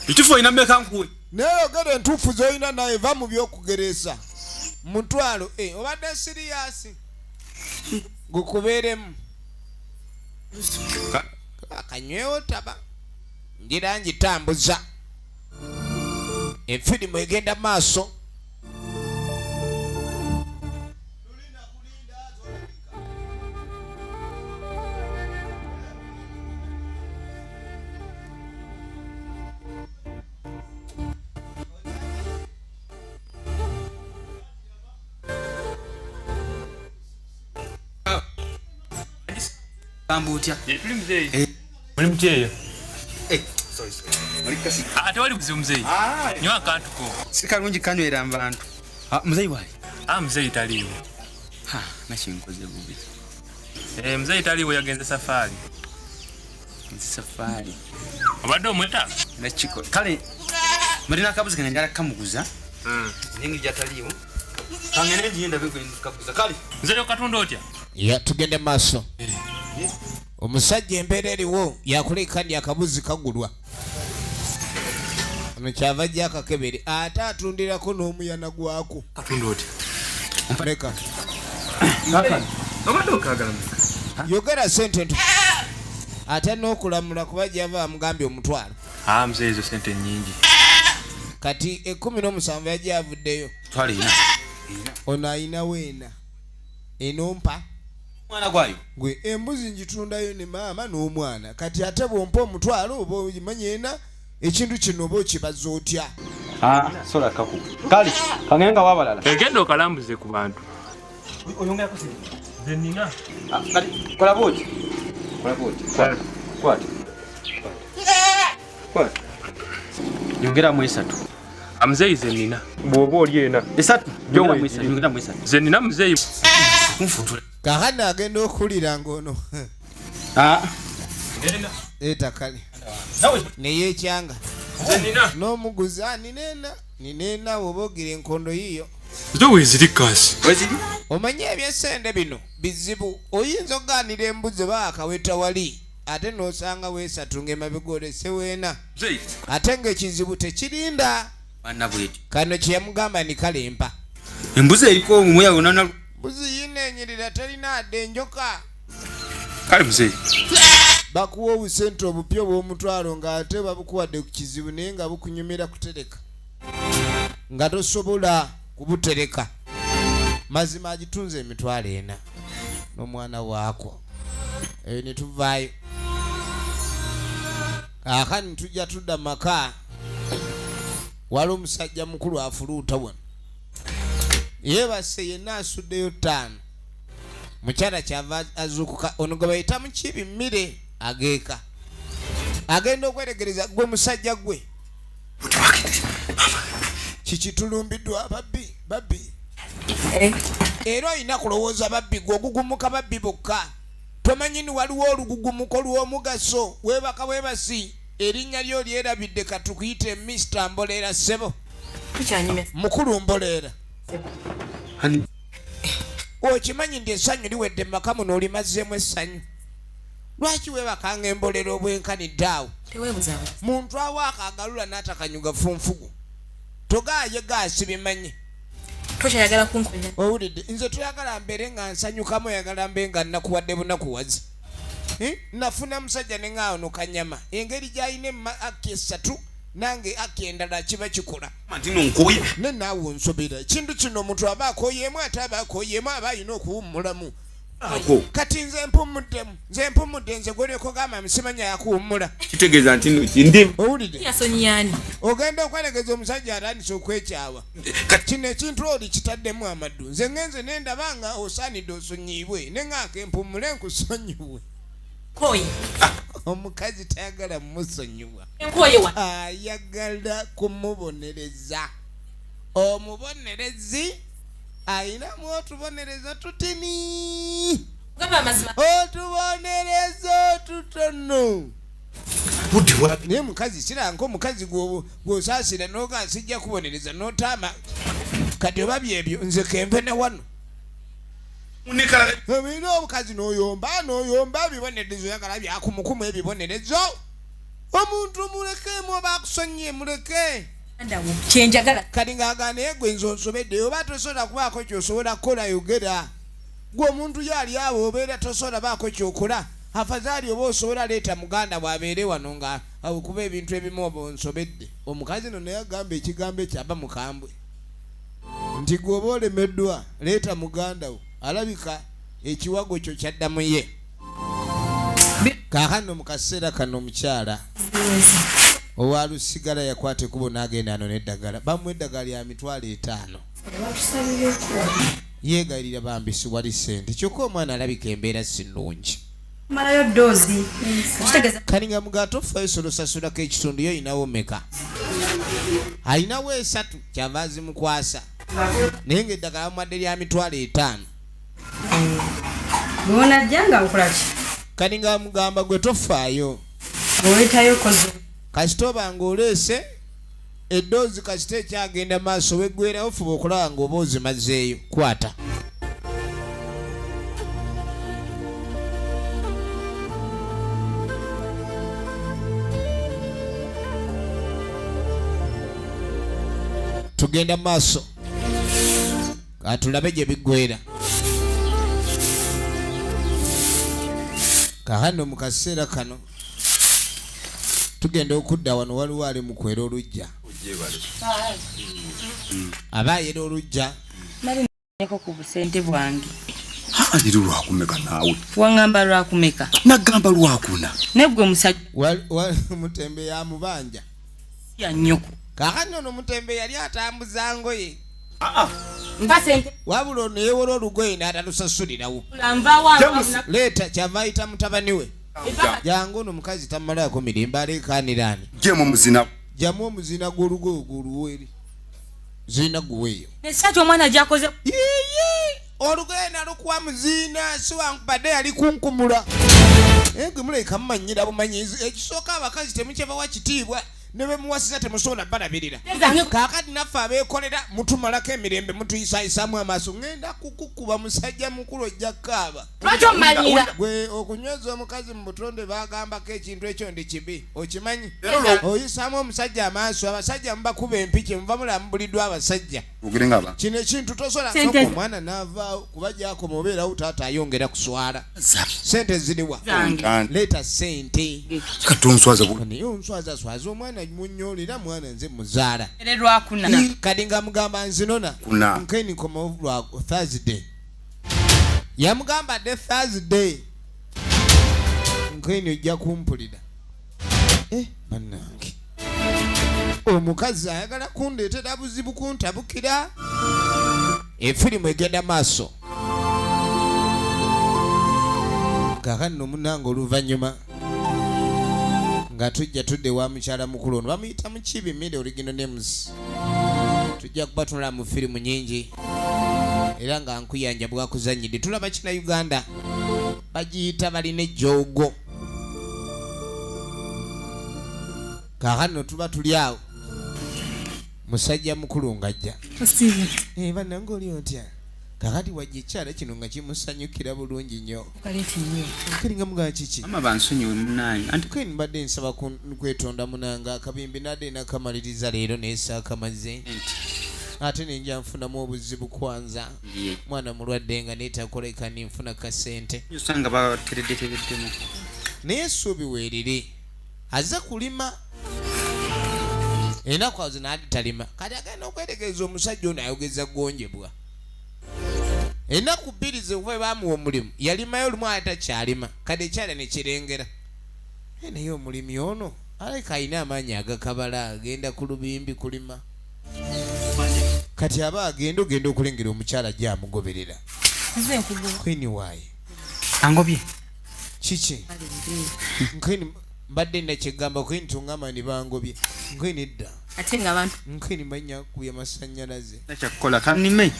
Ekifo olina mmeka nkuwe? Naye yogera entuufu z'olina naye va mu by'okugeresa. Mutwalo, obadde siriyasi. Gukubeeremu. Akanywewo taba. Ngira ngitambuza. Efirimu egenda maaso. Gamba otya? Tuli muzeeyi. Muli mutya eyo? Sorry, sorry. Muli kasi. Tewali buzibu muzeeyi. Nywa akantu ko. Si kalungi kanywera mu bantu. Muzeeyi wali? Muzeeyi taliiwo. Ha, nakinkoze bubi. Muzeeyi taliiwo, yagenze safaari. Nzi safaari. Obadde omwetaaga? Nakiko. Kale, mulina akabuzi kange njagala kamuguza. Naye ngeri gy'ataliiwo. Kangende ngiye ndabe gwe nkaguza. Kale. Muzeeyi okatunda otya? Ya, tugende maaso. Omusajja embeera eriwo yakuleka ndi akabuzi kagulwa. Ono kyava ajja akakebere ate atundirako n'omuyana gwako. Katunda otya? Leka. Kakano. Obadde okaagala mmeka? Yogera ssente nti ate n'okulamula kuba gy'ava amugambye omutwalo. Muzeeyi ezo ssente nnyingi. Kati 17 yajja avuddeyo. Twala ena. Ono ayinawo ena. Enompa. Mwana gwayo. Gwe embuzi ngitundayo ne maama n'omwana. Kati ate bw'ompa omutwalo oba ogimanyi ena, ekintu kino oba okibaza otya? Sola kaku. Kale, kangende nga wabalala. Egenda okalambuze ku bantu. Oyongerako sente. Nze nnina. Kati, kola bw'oti. Kola bw'oti. Kwata. Kwata. Kwata. Yongeramu 3. Muzeeyi nze nnina. Bw'oba oli ena. 3. Yongeramu 3. Yongeramu 3. Nze nnina muzeeyi. Kunfutula. Kakano agenda okuwulira ng'ono. Leeta kale. Neyeekyanga. Nze nnina. N'omuguzi, nina ena. Nina ena bw'oba ogira enkondo yiyo. Nze weeziri kaasi. Weeziri? Omanye eby'essente bino bizibu. Oyinza okugaanira embuzi oba akaweta wali ate n'osanga weesatu ng'emabega olese weena. Mzee. Ate ng'ekizibu tekirinda. Bana bw'etyo. Kano kye yamugamba ni kale mpa. Embuzi eriko omumweya gwonna. Mbuzi yino enyirira terina adde enjoka. Kale mzee. Bakuwa obusente obupya obw'omutwalo ng'ate babukuwadde ku kizibu naye nga bukunyumira kutereka. Nga tosobola kubutereka. Mazima agitunze emitwalo 4 n'omwana waako. Eyo ne tuvaayo. Kaakano tujja tudda mu maka. Waliwo omusajja mukulu afuluuta wano. Yeebase yenna asuddeyo 5. Mukyala kyava azuukuka ono gwe bayita mukibi mmire ageeka. Agenda okweregereza gwe musajja gwe. Kikitulumbiddwa babbi babbi. Era olina kulowooza babbi gwe ogugumuka babbi bokka. Tomanyi ni waliwo olugugumuko lw'omugaso weebaka weebasi erinnya lyo lyerabidde katukuyite Mr. Mboleera ssebo. Mukulu Mboleera. Okimanyi nti essanyu liwedde mu maka muno olimazeemu essanyu. Lwaki weebakanga emboleera obwenkanidde awo? Muntu awo akagalula n'atakanyuga funfugu. Togaaye gaasi bimanyi. Tokyayagala kunkolera. Owulidde nze toyagala mbeere nga nsanyukamu oyagala mbe nga nnakuwadde bunakuwazi. Nafuna musajja ne ŋŋaawo no kanyama engeri gy'alina akki esatu nange akki endala kiba kikola. Ne naawe onsobera ekintu kino omuntu aba akooyeemu ate aba akooyeemu aba alina okuwummulamu. Kati nze mpumuddemu nze mpumudde nze gwolekogamba msimanya yakuwummula. Kitegeeza nti ndi. Owulidde? Yasonyiyani. Ogenda okweregeza omusajja atandise okwekyawa. Kino ekintu oli kitaddemu amaddu. Nze ngenze ne ndaba nga osaanidde osonyiibwe ne ŋŋaako empummule nkusonyiwe. Nkoye. Omukazi tayagala musonyiwa. Nkoye wa. Ayagala kumubonereza. Omubonerezi ayinamu otubonereza tutini. Otubonereza otutono. Naye mukazi kiranga omukazi gw'osaasira n'oga sijja kubonereza n'otaama. Kati oba byebyo nze kenve ne wano. Olina omukazi n'oyomba n'oyomba ebibonerezo oyagala byakumukumu ebibonerezo. Omuntu muleke oba akusonyiye muleke. Kyenjagala. Kati ng'agamba naye gwe nze onsobedde oba tosobola kubaako ky'osobola kukola yogera. Gwe omuntu yali awo obeera tosobola baako ky'okola. Afazaali oba osobola leeta muganda bw'abeere wano nga okuba ebintu ebimu oba onsobedde. Omukazi nno naye agamba ekigambo ekyo aba mukambwe. Nti gwe oba olemeddwa leeta muganda wo alabika ekiwago kyo kyaddamu ye. Kaakano mu kaseera kano omukyala owa Lusigala yakwata ekkubo n'agenda ano n'eddagala. Bamuwa eddagala lya 500,000. Yeegayirira bambi siwali ssente kyokka omwana alabika embeera si nnungi. Malayo doozi. Kati nga mugato ofaayo solosasulako ekitundu yo olinawo mmeka? Alinawo 3 kyava azimukwasa. Naye ng'eddagala bamuwadde lya 500,000. Bw'onajja nga nkola ki? Kati nga mugamba gwe tofaayo. Bw'oleetayo kozo. Kasita oba ng'oleese eddoozi kasita ekyagenda maaso weggwerawo fuba okulaba ng'oba ozimazeeyo kwata. Tugenda maaso katulabe gye biggwera. Kaakano mu kaseera kano tugenda okudda wano waliwo ali mu kwera olujja. Aba ayera olujja. Nali ku busente bwange. Leero lwakumeka naawe? Wangamba lwakumeka? Nagamba lwakuna. Naye gwe musajja. Mutembe yamubanja. Ya nnyoko. Kaakano ono Mutembe yali atambuza ngoye. Mpa sente. Wabula ono yeewola olugoye n'atalusasulirawo. Leeta kyava ayita mutabani we. Jangu ono omukazi tamalaako mirembe aleekaaniraani. Jjemu omuzina. Jjamu omuzina gw'olugoye gw'oluwere. Zirina guweeyo. Essaati omwana gy'akoze. Yiiyi! Olugoye nalukuwa muziina si wankubadde yali kunkumula. Naye gwe mulabika mumanyira bumanyizi. Ekisooka abakazi temukyabawa kitiibwa. Ne bwe muwasiza temusobola balabirira. Kaakati naffe abeekolera mutumalako emirembe mutuyisayisaamu amaaso. Ŋŋenda kukukuba musajja mukulu ojja kukaaba. Lwaki omanyira? Gwe okunyweza omukazi mu butonde baagambako ekintu ekyo ndi kibi. Okimanyi? Oyisaamu omusajja amaaso, abasajja mubakuba empi kye muva mulambuliddwa abasajja. Kino ekintu tosobola sooka omwana n'avaawo kuba gy'akoma obeerawo taata ayongera kuswala. Ssente ziriwa? Leeta ssente. Naye onswaza swaza omwana munyoolera mwana nze muzaala. Kati nga mugamba nzinona. Nkeni nkomawo lwa Thursday. Yamugamba dde Thursday. Nkeni ojja kumpulira. Bannange. Omukazi ayagala kundeetera buzibu kuntabukira. Efirimu egenda maaso. Kaakano munnange oluvannyuma nga tujja tudde wa mukyala mukulu ono bamuyita Mukiibi Milly Original Names. Tujja kuba tunula mu firimu nnyingi era nga nkuyanja bwakuzannyidde. Tulaba kina Uganda bagiyita balina ejjoogo. Kaakano tuba tuli awo musajja mukulu ng'ajja. Bannange oli otya? Kakati wajja ekyala kino nga kimusanyukira bulungi nnyo. Kali nga mugamba kiki? Mama bansonyiwe munnange. Anti Kweni mbadde nsaba kwetonda munanga akabimbi nadde nakamaliriza leero naye saakamaze. Ate nenja nfunamu obuzibu kwanza. Mwana mulwadde nga neetakoleka ninfuna kasente. Osanga batereddetereddemu. Naye essuubi weeriri. Azze kulima. Ennaku azo n'ali talima. Kati agenda okwetegereza omusajja ono ayogeza gonjebwa. Ennaku bbiri ze kuva baamuwa omulimu yalimayo olumu atakyalima kati ekyala ne kirengera. Naye omulimi ono alabika alina amaanyi agakabala agenda ku lubimbi kulima. Kati aba agenda ogenda okulengera omukyala gy'amugoberera. Queen waaye. Angobye. Kiki? Queen mbadde nakyegamba Queen tungamba ne bangobye. Queen edda. Ate nga abantu. Queen manya kubya masannyalaze. Nakyakukola kanime.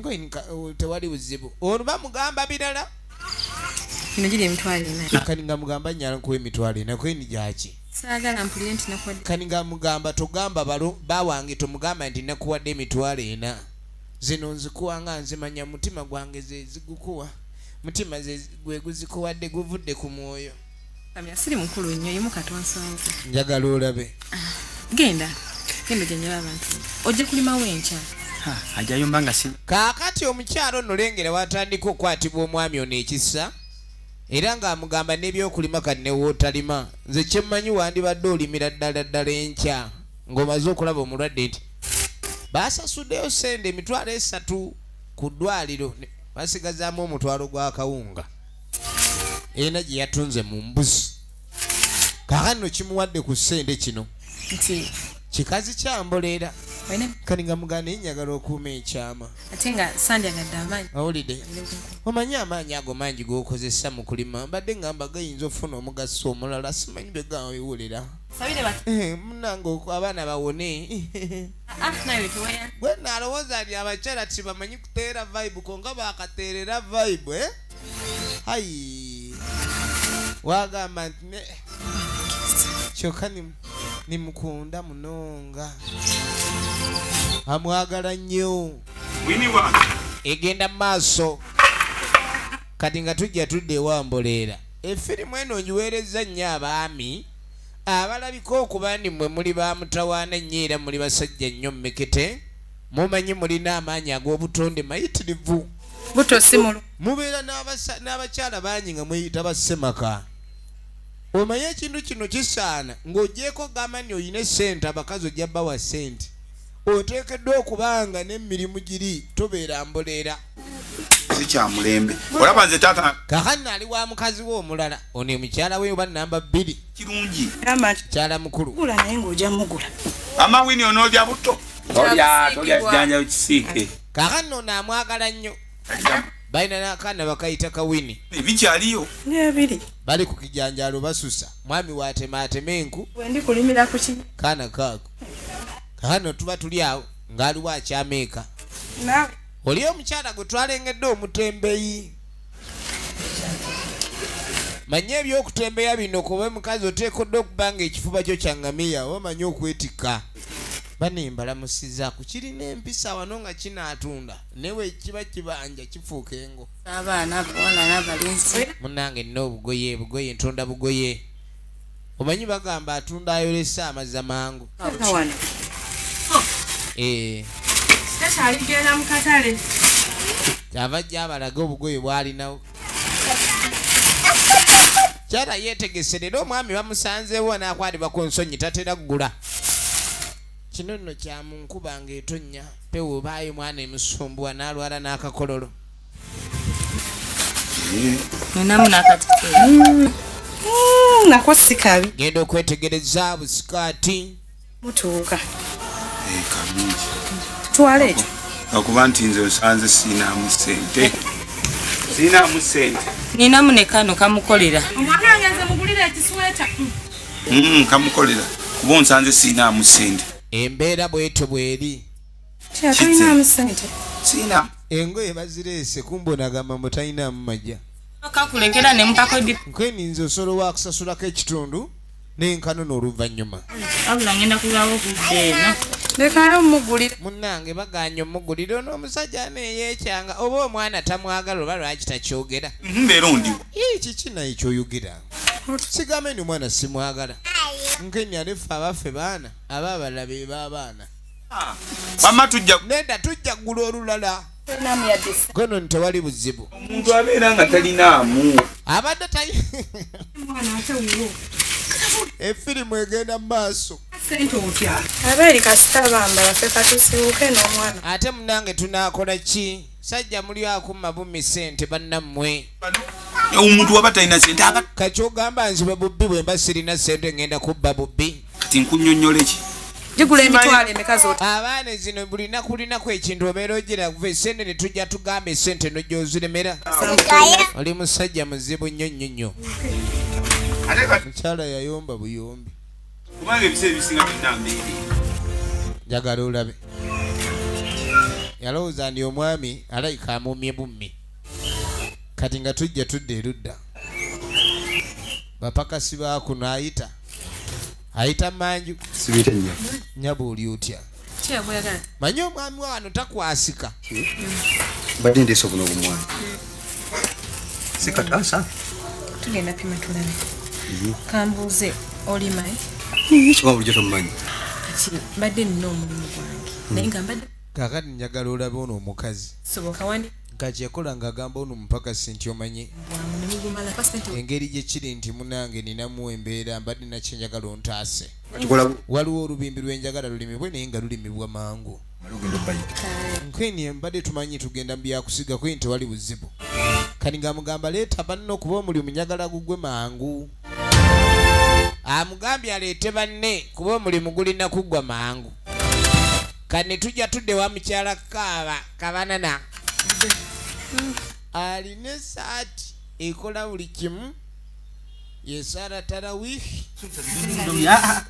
Queen tewali buzibu. Ono bamugamba birala. Kino giri emitwalo ena. Kani nga mugamba nnyala nkuwa emitwalo ena. Queen gyaki? Saagala mpulire nti nakuwadde. Kani nga mugamba togamba balo bawange tomugamba nti nakuwadde emitwalo ena. Zino nzikuwa nga nzimanya mutima gwange ze zigukuwa. Mutima ze gwe guzikuwadde guvudde ku mwoyo. Kamya siri mukulu nnyo yimuka tonsanze. Njagala olabe. Genda. Genda gye nyala abantu. Ojja kulimawo enkya. Ajayomba nga si. Kaakati omukyalo ono lengera watandika okukwatibwa omwami ono ekisa. Era ng'amugamba n'ebyokulima kati ne w'otalima. Nze kye mmanyi wandibadde olimira ddala ddala enkya ng'omaze okulaba omulwadde nti baasasuddeyo ssente 300,000 ku ddwaliro basigazaamu omutwalo gwa kawunga ena gye yatunze mu mbuzi. Kaakano kimuwadde ku ssente kino nti kikazi kyamboleera. Kati nga muganda njagala okuuma ekyama. Ate nga sandyagadde amaanyi. Owulidde? Omanyi amaanyi ago mangi g'okozesa mu kulima mbadde ngamba gayinza okufuna omugaso omulala simanyi bye gawiwulira. Munnange abaana bawone. Gwe nalowooza nti abakyala tebamanyi kuteera vibe ko nga baakateerera vibe eh? Hayi. Wagamba nti ne kyokka nimukunda munonga. Amwagala nnyo. Egenda maaso. Kati nga tujja tudde ewa Mboleera. Efirimu eno ngiweerezza nnyo abaami abalabika okuba nti mmwe muli ba mutawaana nnyo era muli basajja nnyo mmekete. Mumanyi mulina amaanyi ag'obutonde mayitirivu. Buto si mulu. Mubeera n'abakyala bangi nga mweyita bassemaka. Omanyi ekintu kino kisaana ng'ogyeko gamba nti olina essente abakazi ojja bbawa ssente. Oteekeddwa okubanga n'emirimu giri tobeera mboleera. Si kya mulembe. Olaba nze taata. Kaakano ali wa mukazi we omulala. Ono mukyala we oba namba 2. Kirungi. Mukyala mukulu. Gula naye ng'ojja mugula. Ama Winnie onoolya buto. Tolya jjanja okisiike. Kaakano ono amwagala nnyo. Balina n'akaana bakayita ka Winnie. Ebikyaliyo. N'ebiri. Bali ku kijanjaalo basusa. Mwami w'atemaatema enku. Bwe ndi kulimira ku ki. Kaana kaako. Kaakano tuba tuli awo ng'aliwo akyameeka. Oli omukyala gwe twalengedde omutembeyi. Manye ebyokutembeya bino kuba mukazi oteekeddwa okuba ng'ekifuba kyo kya ngamiya oba omanyi okwetikka. Bane mbalamusizzaako kirina empisa wano nga kinaatunda naye bwe kiba kibanja kifuuka engo. Abaana abawala n'abalenzi. Munnange nina obugoye bugoye ntunda bugoye. Omanyi bagamba atunda ayolesa amazza mangu. Takyali mu katale. Kyava ajja abalage obugoye bw'alinawo. Kyala yeetegese leero omwami bamusanzeewo n'akwatibwa ku nsonyi tatera kugula. Kino nno kya mu nkuba ng'etonnya pewo obaayo mwana emusumbuwa n'alwala n'akakololo. Ninamu n'akati. Nako si kabi. Genda okwetegereza busikaati. Mutuuka. Twala ekyo. Akuba nti nze osanze siinaamu ssente. Siinaamu ssente. Ninamu ne kano kamukolera. Omwana wange nze mugulira ekisweta. Kamukolera. Kuba onsanze siinaamu ssente. Embeera bwetyo bweri. Kyatulinamu ssente. Siina. Engoye bazireese kumbe onagamba mbu talinaamu majja. Kakulekera ne mpako di. Nkweni nze osobola wakusasulako ekitundu n'enkano n'oluvannyuma. Wabula ngenda kulwawo okudda eno. Lekayo omugulira. Munnange bagaanye omugulira ono omusajja aneeyeekyanga oba omwana tamwagala oba lwaki takyogera. Mbeera ondiwo. Kiki naye ky'oyogera? Sigambe nti omwana simwagala. Nkeni ate ffe abaffe baana aba abalala be b'abaana. Mama tujja. Nedda tujja kugula olulala. Gono nti tewali buzibu. Omuntu abeera nga talinaamu. Abadde tali. Efirimu egenda mu maaso. Abeeri kasita bambala ffe katusiwuke n'omwana. Ate munnange tunaakola ki? Sajja muli akumma bummi ssente bannammwe. Omuntu waba talina ssente aba. Kakyogamba nziba bubbi bwe mba sirina ssente ngenda kubba bubbi. Kati nkunnyonnyola ki? Gigula emitwalo emeka z'oti. Abaana zino buli naku lunaku ekintu obeera ogira kuva essente ne tujja tugamba essente n'ojja oziremera. Oli musajja muzibu nnyo nnyo nnyo. Mukyala yayomba buyombi. Kubanga ebiseera ebisinga byonna mbeera. Njagala olabe. Yalowooza ndi omwami alayika amumye bummi. Kati nga tujja tudda erudda. Bapakasi ba kuno ayita. Ayita manju. Sibite nnyo. Nnyabo oli otya? Manyi omwami wano takwasika. Mbadde ndeese obuno obumwanyi. Sikataasa. Tugenda pima tulabe. Kambuuze olima? Kiba bulijjo tomumanyi. Kati mbadde nina omulimu gwange. Naye nga mbadde. Kaakati njagala olabe ono omukazi. Soboka wandi. Kati yakola ng'agamba ono mupakasi nti omanyi. Engeri gye kiri nti munnange ninamu embeera mbadde nakyenjagala ontaase. Waliwo olubimbi lw'enjagala lulimibwe naye nga lulimibwa mangu. Nkweni mbadde tumanyi tugenda mu byakusiga kweni tewali buzibu. Kati ng'amugamba leeta banne okuba omulimu njagala gugwe mangu. Amugambye aleete banne kuba omulimu gulina kuggwa mangu. Kati ne tujja tudde wa mukyala Kaaba Kabanana. Alina essaati ekola buli kimu yesaala tarawihi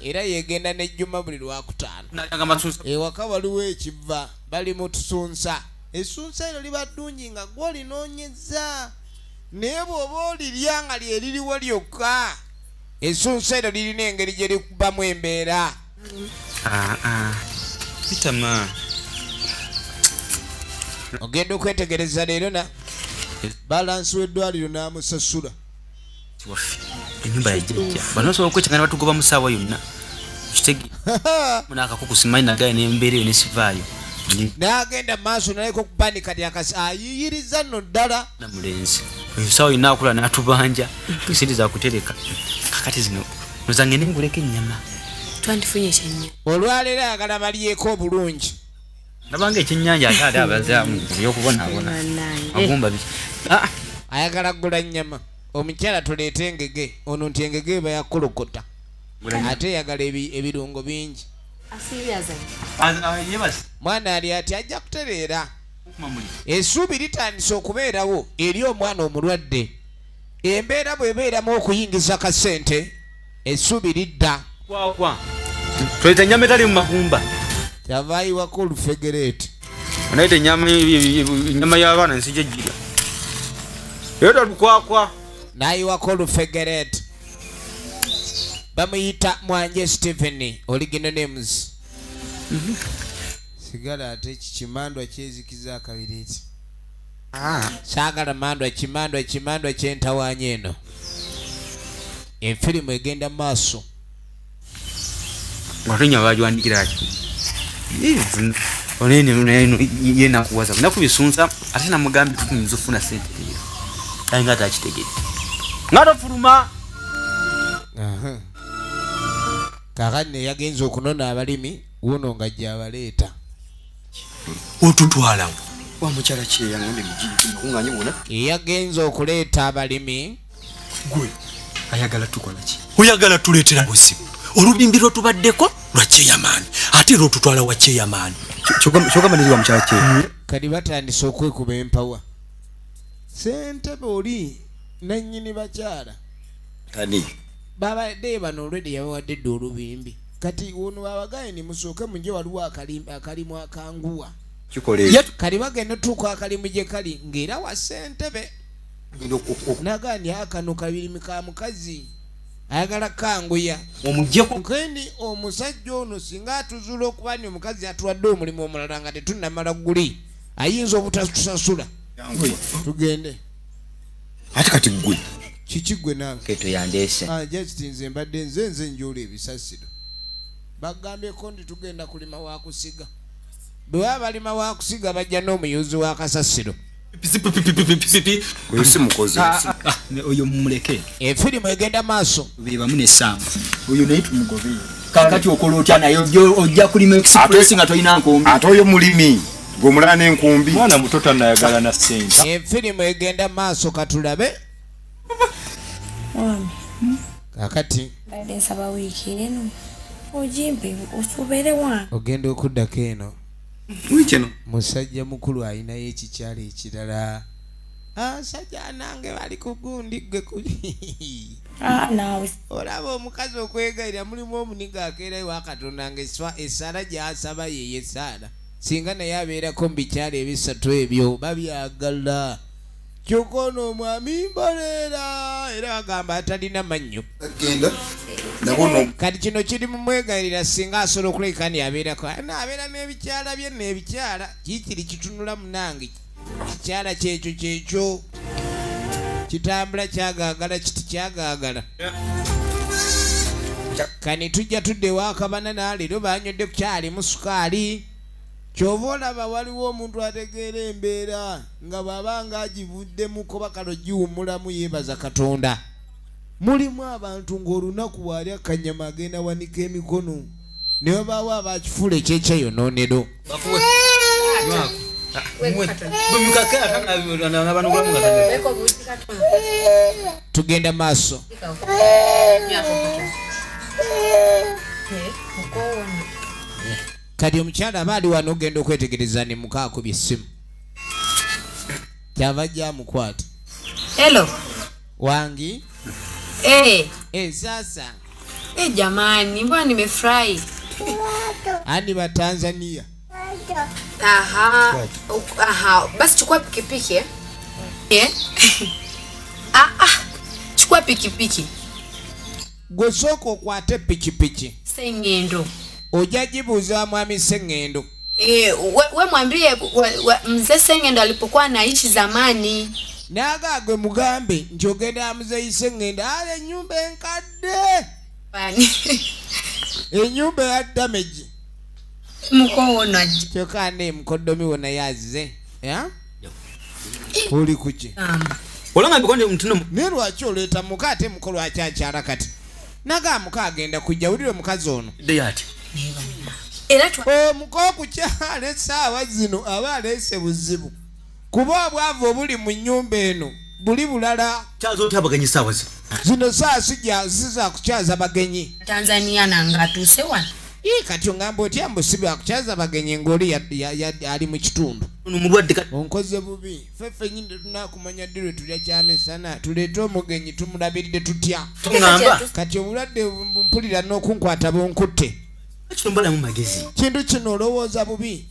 era yegenda nejjuma buli lwakutaano. Ewaka waliwo ekiva bali mu tusunsa. Essunsa eryo liba ddungi nga gw'olinoonyezza naye bw'oba olirya nga lye liriwo lyokka essunsa eryo lirina engeri gye likubamu embeera. Bitama. Ogenda okwetegereza leero na balansi w'eddwaliro n'amusasula. Ennyumba ya jjajja. Bano osobola okwekyanga ne batugoba mu ssaawa yonna. Kitege. Muna akakuku simanyi nagaye n'embeera eyo ne sivaayo. N'agenda mu maaso naleka okubanika kati akasi ayiyiriza nno ddala. Na mulenzi. Oyo ssaawa yonna akula n'atubanja. Ssente za kutereka. Kakati zino noza ngende nguleko ennyama. Twandifunye ekyennyanja. Olwaleero ayagala balyeko obulungi. Nabanga ekyennyanja ate ate abazaamu ebyokubonaabona. Agumba biki? Ayagala kugula nnyama. Omukyala tuleete engege. Ono nti engege eba yakulokota. Ate eyagala ebirungo bingi. Mwana ali ati ajja kutereera. Essuubi litandise okubeerawo eri omwana omulwadde. Embeera bw'ebeeramu okuyingiza kasente, essuubi lidda. Tuleeta ennyama etali mu magumba. Kyava ayiwako olufegereeti. Onaita ennyama y'abaana nsijja ggirya. Leeta lukwakwa. N'ayiwako olufegereeti. Bamuyita Mwanje Stephen, original names. Sigala ate kimandwa kyezikiza akabiriiti. Saagala mandwa kimandwa kimandwa kyentawaanya eno. Efirimu egenda maaso. Ng'ate bagiwandikira ki? Onene ye nakuwaza. Nakubisunsa ate namugambye tuyinza okufuna ssente leero. Aye nga takitegedde. Nga tofuluma. Kaakati ne yagenze okunona abalimi wuno nga gy'abaleeta. Otutwalawo. Wa mukyala ki eyangambye mukuŋŋaanye wona? Yagenze okuleeta abalimi. Gwe ayagala tukola ki? Oyagala tuleetera buzibu. Olubimbi lwe tubaddeko lwa chairman, ate era otutwala wa chairman. Kyogamba nti wa mukyala kye. Kati batandise okwekuba empawa. Ssentebe oli nannyini bakyala. Kani? Babadde bano already yabawadde dda olubimbi. Kati ono babagaye ni musooke mujje waliwo akalimu akanguwa. Kikole. Kati bagenda otuuka akalimu gye kali ng'era wa ssentebe. Nagandi akano kabirimi ka mukazi. Ayagala kanguya. Omujjeko. Nkendi omusajja ono singa atuzuula okuba ni omukazi atuwadde omulimu omulala nga tetunnamala guli. Ayinza obutatusasula. Tugende. Ate kati ggwe. Kiki ggwe nange? Keto yandeese. Just nze mbadde nze njola ebisasiro. Bagambyeko nti tugenda kulima wa kusiga. Bwe baba balima wa kusiga bajja n'omuyuzi wa kasasiro. Oyo si mukozi. Oyo mumuleke. Efirimu egenda maaso. Bebamu n'essanvu. Oyo naye tumugobe. Kaakati okola otya naye ojja kulima express nga tolina nkumbi. Ate oyo mulimi. Gwe omulala n'enkumbi. Mwana muto tannayagala na ssente. Efirimu egenda maaso katulabe. Mwami. Kaakati. Mbadde nsaba wiiki eno. Ogimpe obeere wange. Ogenda okuddako eno. Wiiki eno. Musajja mukulu alinayo ekikyalo ekirala. Asajja nange bali ku gundi gwe ku. Naawe. Olaba omukazi okwegayirira mulimu omuniga akeerayo wa Katonda nga essaala gy'asaba ye y'essaala. Singa naye abeerako mu bikyalo ebisatu ebyo babyagala. Kyokka ono omwami mboleera era agamba atalina mannyo. Genda. Nabo Kati kino kiri mu mwegayirira singa asobola okulabika nti abeerako. Abeera n'ebikyala bye n'ebikyala. Kiikiri kitunula munange. Kikyala kyekyo kyekyo. Kitambula kyagaagala kiti kyagaagala. Kani tujja tudde ewakabana naleero banywedde ku kyalimu sukaali. Ky'ova olaba waliwo omuntu ategeera embeera nga bw'aba ng'agivuddemu kuba kano giwummulamu yeebaza Katonda. Mulimu abantu ng'olunaku bw'alya akanyama agenda wanika emikono ne wabaawo abakifuula ekyekyeyonoonero. Tugenda maaso. Kati omukyala aba ali wano ogenda okwetegereza ne muka akubye essimu. Kyava ajja amukwata. Hello. Wangi. Sasa. Jamani, mbona nimefurahi. Ani wa Tanzania? Aha. Aha, basi chukua pikipiki eh? Chukua pikipiki. Gwe sooka okwate pikipiki. Sengendo. Ojja jibuuza mwami Sengendo. We mwambie mzee Sengendo alipokuwa anaishi zamani. Naga gwe mugambe nti ogenda mzee Sengendo ale ennyumba enkadde. Bani. Ennyumba ya damage. Mukono ajja. Kyokka ne mukoddomi wona yazze. Oli kuki? Olanga mbikonde mtuno. Ne lwaki oleeta muka ate muko lwaki akyala kati? Naga muka agenda kujja wulire omukazi ono. Deyati. Era omuko okukyala essaawa zino aba aleese buzibu. Kuba obwavu obuli mu nnyumba eno buli bulala. Kyaza otya abagenyi essaawa zino? Zino ssaawa sijja kukyaza bagenyi. Tanzania nange atuuse wano. Kati ongamba otya mbu si bwakukyaza bagenyi ng'oli ali mu kitundu. Onkoze bubi. Ffe ffennyini tetunaakumanya ddi lwe tulya kyamisana. Tuleete omugenyi tumulabiridde tutya. Kati obulwadde mpulira n'okunkwata bunkutte. Kintu kino olowooza bubi.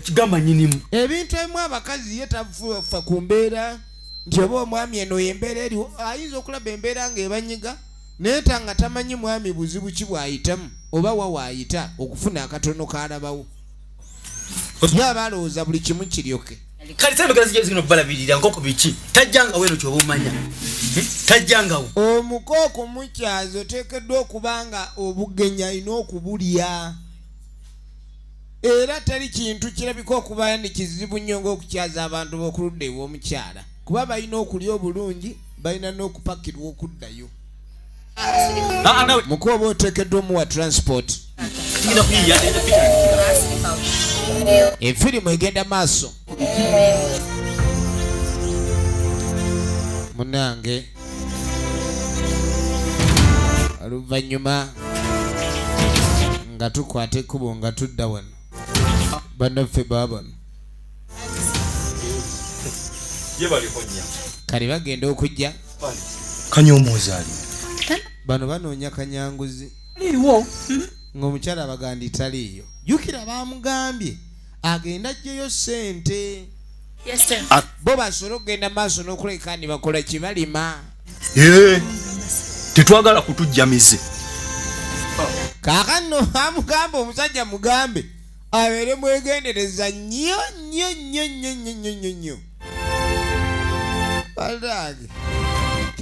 Kigamba nnyinimu. Ebintu ebimu abakazi ye tafa ku mbeera nti oba omwami eno embeera eriwo ayinza okulaba embeera ng'ebanyiga naye nga tamanyi mwami buzibu ki bw'ayitamu oba wa waayita okufuna akatono k'alabawo. Ye aba alowooza buli kimu kiryoke. Kale sente zijja zino balabirira nkoko biki tajjangawo eno ky'oba omanya. Tajjangawo. Omuko okumukyaza oteekeddwa okuba nga obugenyi alina okubulya. Era teri kintu kirabika okuba ndi kizibu nnyo ng'okukyaza abantu b'okuludda ew'omukyala. Kuba balina okulya obulungi, balina n'okupakirwa okuddayo. Muko oba oteekeddwa omuwa transport. Efirimu egenda maaso. Munange. Oluvannyuma nga tukwata ekkubo nga tudda wano. Bannaffe baabano kale bagenda okujja. Kanyomoozi ali bano banoonya Kanyanguzi aliwo ng'omukyala abagandi taliiyo. Jjukira bamugambye agenda ajjeyo ssente bo basobole okugenda maaso n'okuleka ni bakola kibalima. Tetwagala kutujjamize. Kaakano amugamba omusajja mugambe abeere mwegendereza nnyo nnyo nnyo nnyo nnyo nnyo nnyo nnyo. Bannange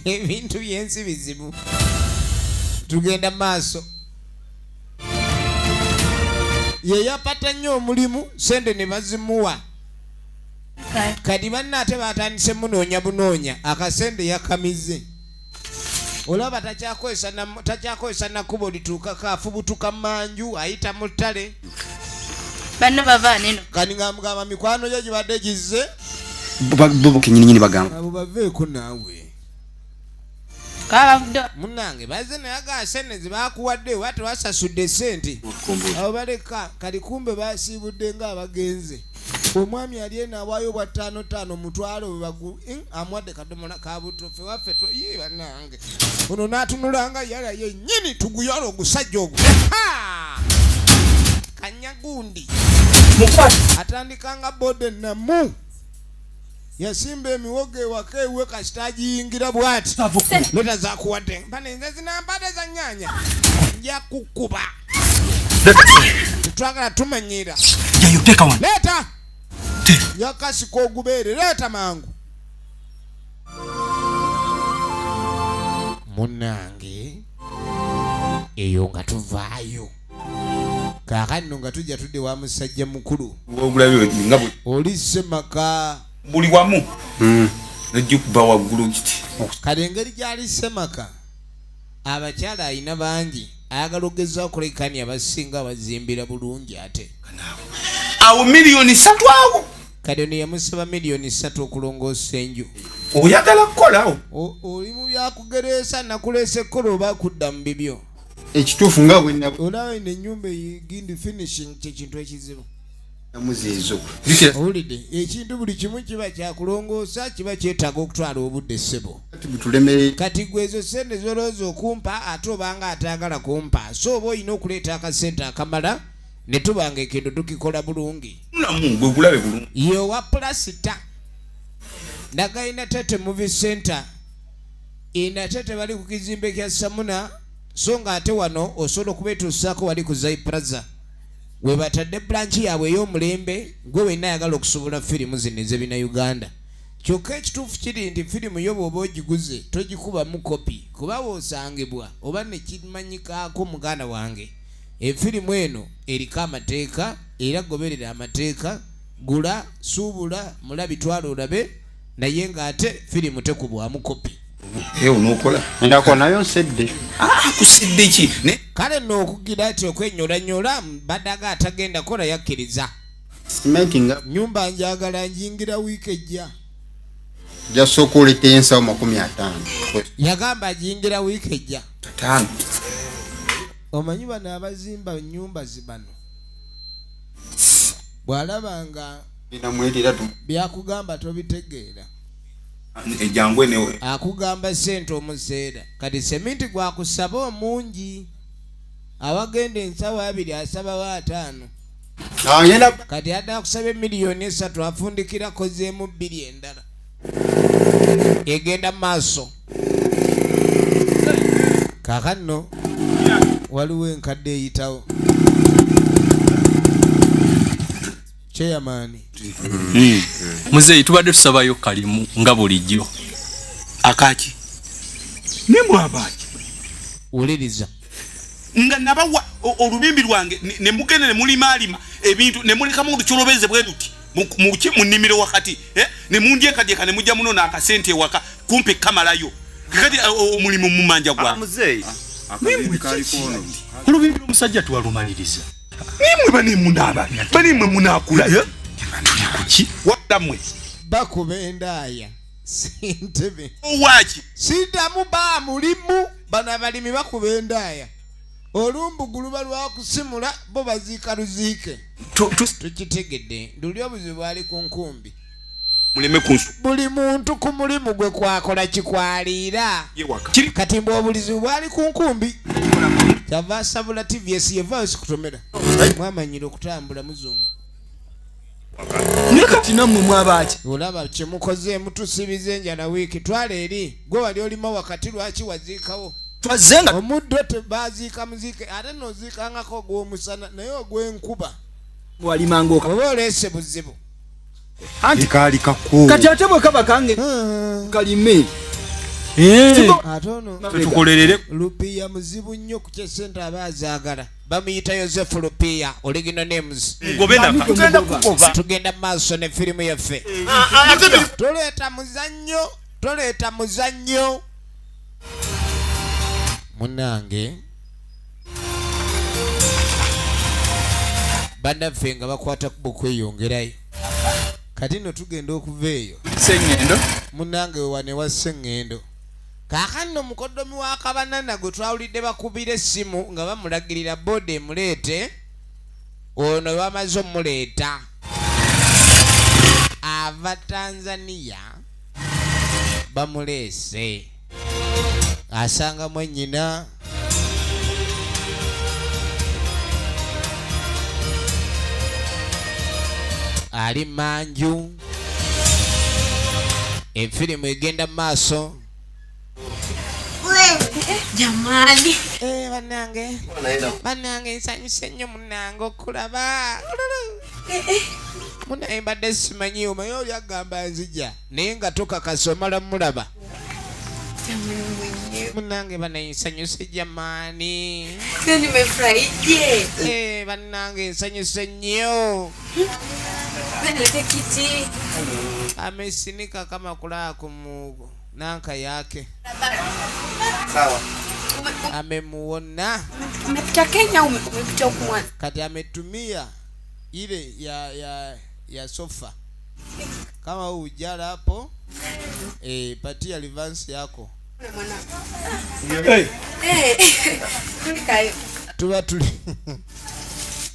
ebintu by'ensi bizibu. Tugenda maaso. Ye yapata nnyo omulimu sente ne bazimuwa. Kati banna ate batandise munoonya bunoonya akasente yakamize. Olaba takyakozesa nakubo lituukako afubutuka manju ayita mu ttale. Banno bava neno. Kati nga mugamba mikwano gyo gibadde gizze. Bo kennyini bagamba. Abo baveeko naawe. Munnange bazze naye aga sente ze baakuwadde oba tebasasudde ssente. Abo baleka kati kumbe basiibudde ng'abagenze. Omwami ali eno awaayo bwa 5-5 mutwalo bwe bagu amuwadde kadomola ka buto ffe waffe ye bannange. Ono n'atunulanga yala yennyini tuguyala ogusajja ogwo. Kanyagundi. Atandikanga bode namu. Yasimba emiwogo ewaka ewe kasita agiyingira bw'ati. Leta zakuwadde. Bane nze zinambadde za nnyaanya. Nja kukuba. Tetwagala tumanyira. Leeta. Yakasika ogubeere leeta mangu. Munnange eyo nga tuvaayo. Kaakano nga tujja tudde wa musajja mukulu. Oli Ssemaka. Buli wamu. Nojja waggulu kiti. Kale engeri gy'ali Ssemaka abakyala alina bangi ayagala okugezaako okulekanya abasinga bazimbira bulungi ate. Awo 3 million awo. Kale ono yamusaba 3 million okulongoosa enju. Oyagala kukola oli mu byakugereesa nakuleesa ekkola oba kudda mu bibyo. Ekituufu nga bwe olaba eno ennyumba egindi finishing kye kintu ekizibu. Muzizo. Owulidde ekintu buli kimu kiba kyakulongoosa kiba kyetaaga okutwala obudde ssebo. Kati gwe ezo ssente z'olowooza okumpa ate obanga atayagala kumpa so oba olina okuleeta akasente akamala ne tubanga ekintu tukikola bulungi. Ye owa pulasita Nagaina Tete Movie Center Inatete bali ku kizimbe kya Samuna so nga ate wano osobola okubeetuusaako wali ku Zai Plaza we batadde branch yaabwe ey'omulembe gwe wenna ayagala okusobola firimu zino ez'ebina Uganda. Kyokka ekituufu kiri nti firimu yo bw'oba ogiguze togikubamu kopi kuba w'osangibwa oba ne kimanyikaako muganda wange. Efirimu eno eriko amateeka era goberera amateeka, gula, suubula, mulabi twala olabe naye ng'ate firimu tekubwamu kopi. Nayo nsedde. Kusidde ki? Kale nno okugira ati okwenyolanyola badaga atagenda kola yakkiriza. Nyumba njagala njingira wiiki ejja. Jasooka oleeta ensawo 50. Yagamba ajingira wiiki ejja. Omanyi bano abazimba nnyumba zibano bw'alaba nga byakugamba tobitegeera. Akugamba ssente omuseera kati seminti gwakusaba omungi awagenda ensawo 2 asabawo 5. Kati adda akusaba 3 million afundikira kozeemu 2 endala egenda maaso. Kaakano waliwo enkadde eyitawo. Chairman. Muzeeyi tubadde tusabayo kalimu nga bulijjo. Akaki. Ne mwabaki. Wuliriza. Nga nabawa olubimbi lwange ne mugenda ne mulimalima ebintu ne mulekamu olukyolobeze bwe luti mu nnimiro wakati ne mundyekadyeka ne mujja muno n'akasente ewaka kumpi kamalayo. Kati omulimu mumanja gwa. Muzeeyi. Olubimbi lw'omusajja twalumaliriza. Nimwe bane munaba bane mwe munakula tuli kuki wadamwe bakuba endaaya sentebe owaki siddamu ba mulimu bano abalimi bakuba endaaya. Olumbugu luba lwakusimula bo baziika luziike. Tukitegedde nduli obuzibu bwali ku nkumbi. Muleme kunsu. Buli muntu ku mulimu gwe kwakola kikwaliira. Kati mbu obulizibu bwali ku nkumbi. Kyava asabula TVS yevaayo sikutomera. Mwamanyira okutambula muzunga. Naye kati nammwe mwabaaki? Olaba kye mukoze mutusibiza enjala wiiki twala eri gwe wali olima wakati lwaki waziikawo? Twazze nga omuddo tebaziika muziike ate n'oziikangako ogw'omusana naye ogw'enkuba. Walimanga oka. Oba oleese buzibu. Anti kaali kakko. Kati ate bwe kaba kange kalime. Ate ono Tukolerere. Lupiya muzibu nnyo ku ky'essente aba azaagala. Bamuyita Yosefu Lupiya, original names. Mugobe naka. Tugenda kugoba. Tugenda mu maaso ne firimu yaffe. Toleeta muzannyo, toleeta muzannyo. Munnange bannaffe nga bakwata kubo kweyongerayo. Kati nno tugenda okuva eyo. Sseŋŋendo. Munnange we wano ewa Sseŋŋendo. Kaakano mukoddomi wa Kabanana gwe twawulidde bakubira essimu nga bamulagirira booda emuleete, ono bamaze omuleeta. Ava Tanzania bamuleese. Asangamu ennyina. Ali manju. Efirimu egenda mu maaso. Jamani. Bannange. Bannange nsanyuse nnyo munnange okulaba. Munnaye mbadde simanyi omanyi oli agamba nzija naye nga tokakasa omala mulaba. Munnange bannaye nsanyuse jamani. Nimefurahije. Bannange nsanyuse nnyo. Nilete kiti. Amesinika kama kulaa ku nanka yake. Sawa. Amemuona. Umepita Kenya umepita huku Mwanza? Kati ametumia ile ya sofa. Kama ujala hapo, patia advance yako. Tuba tuli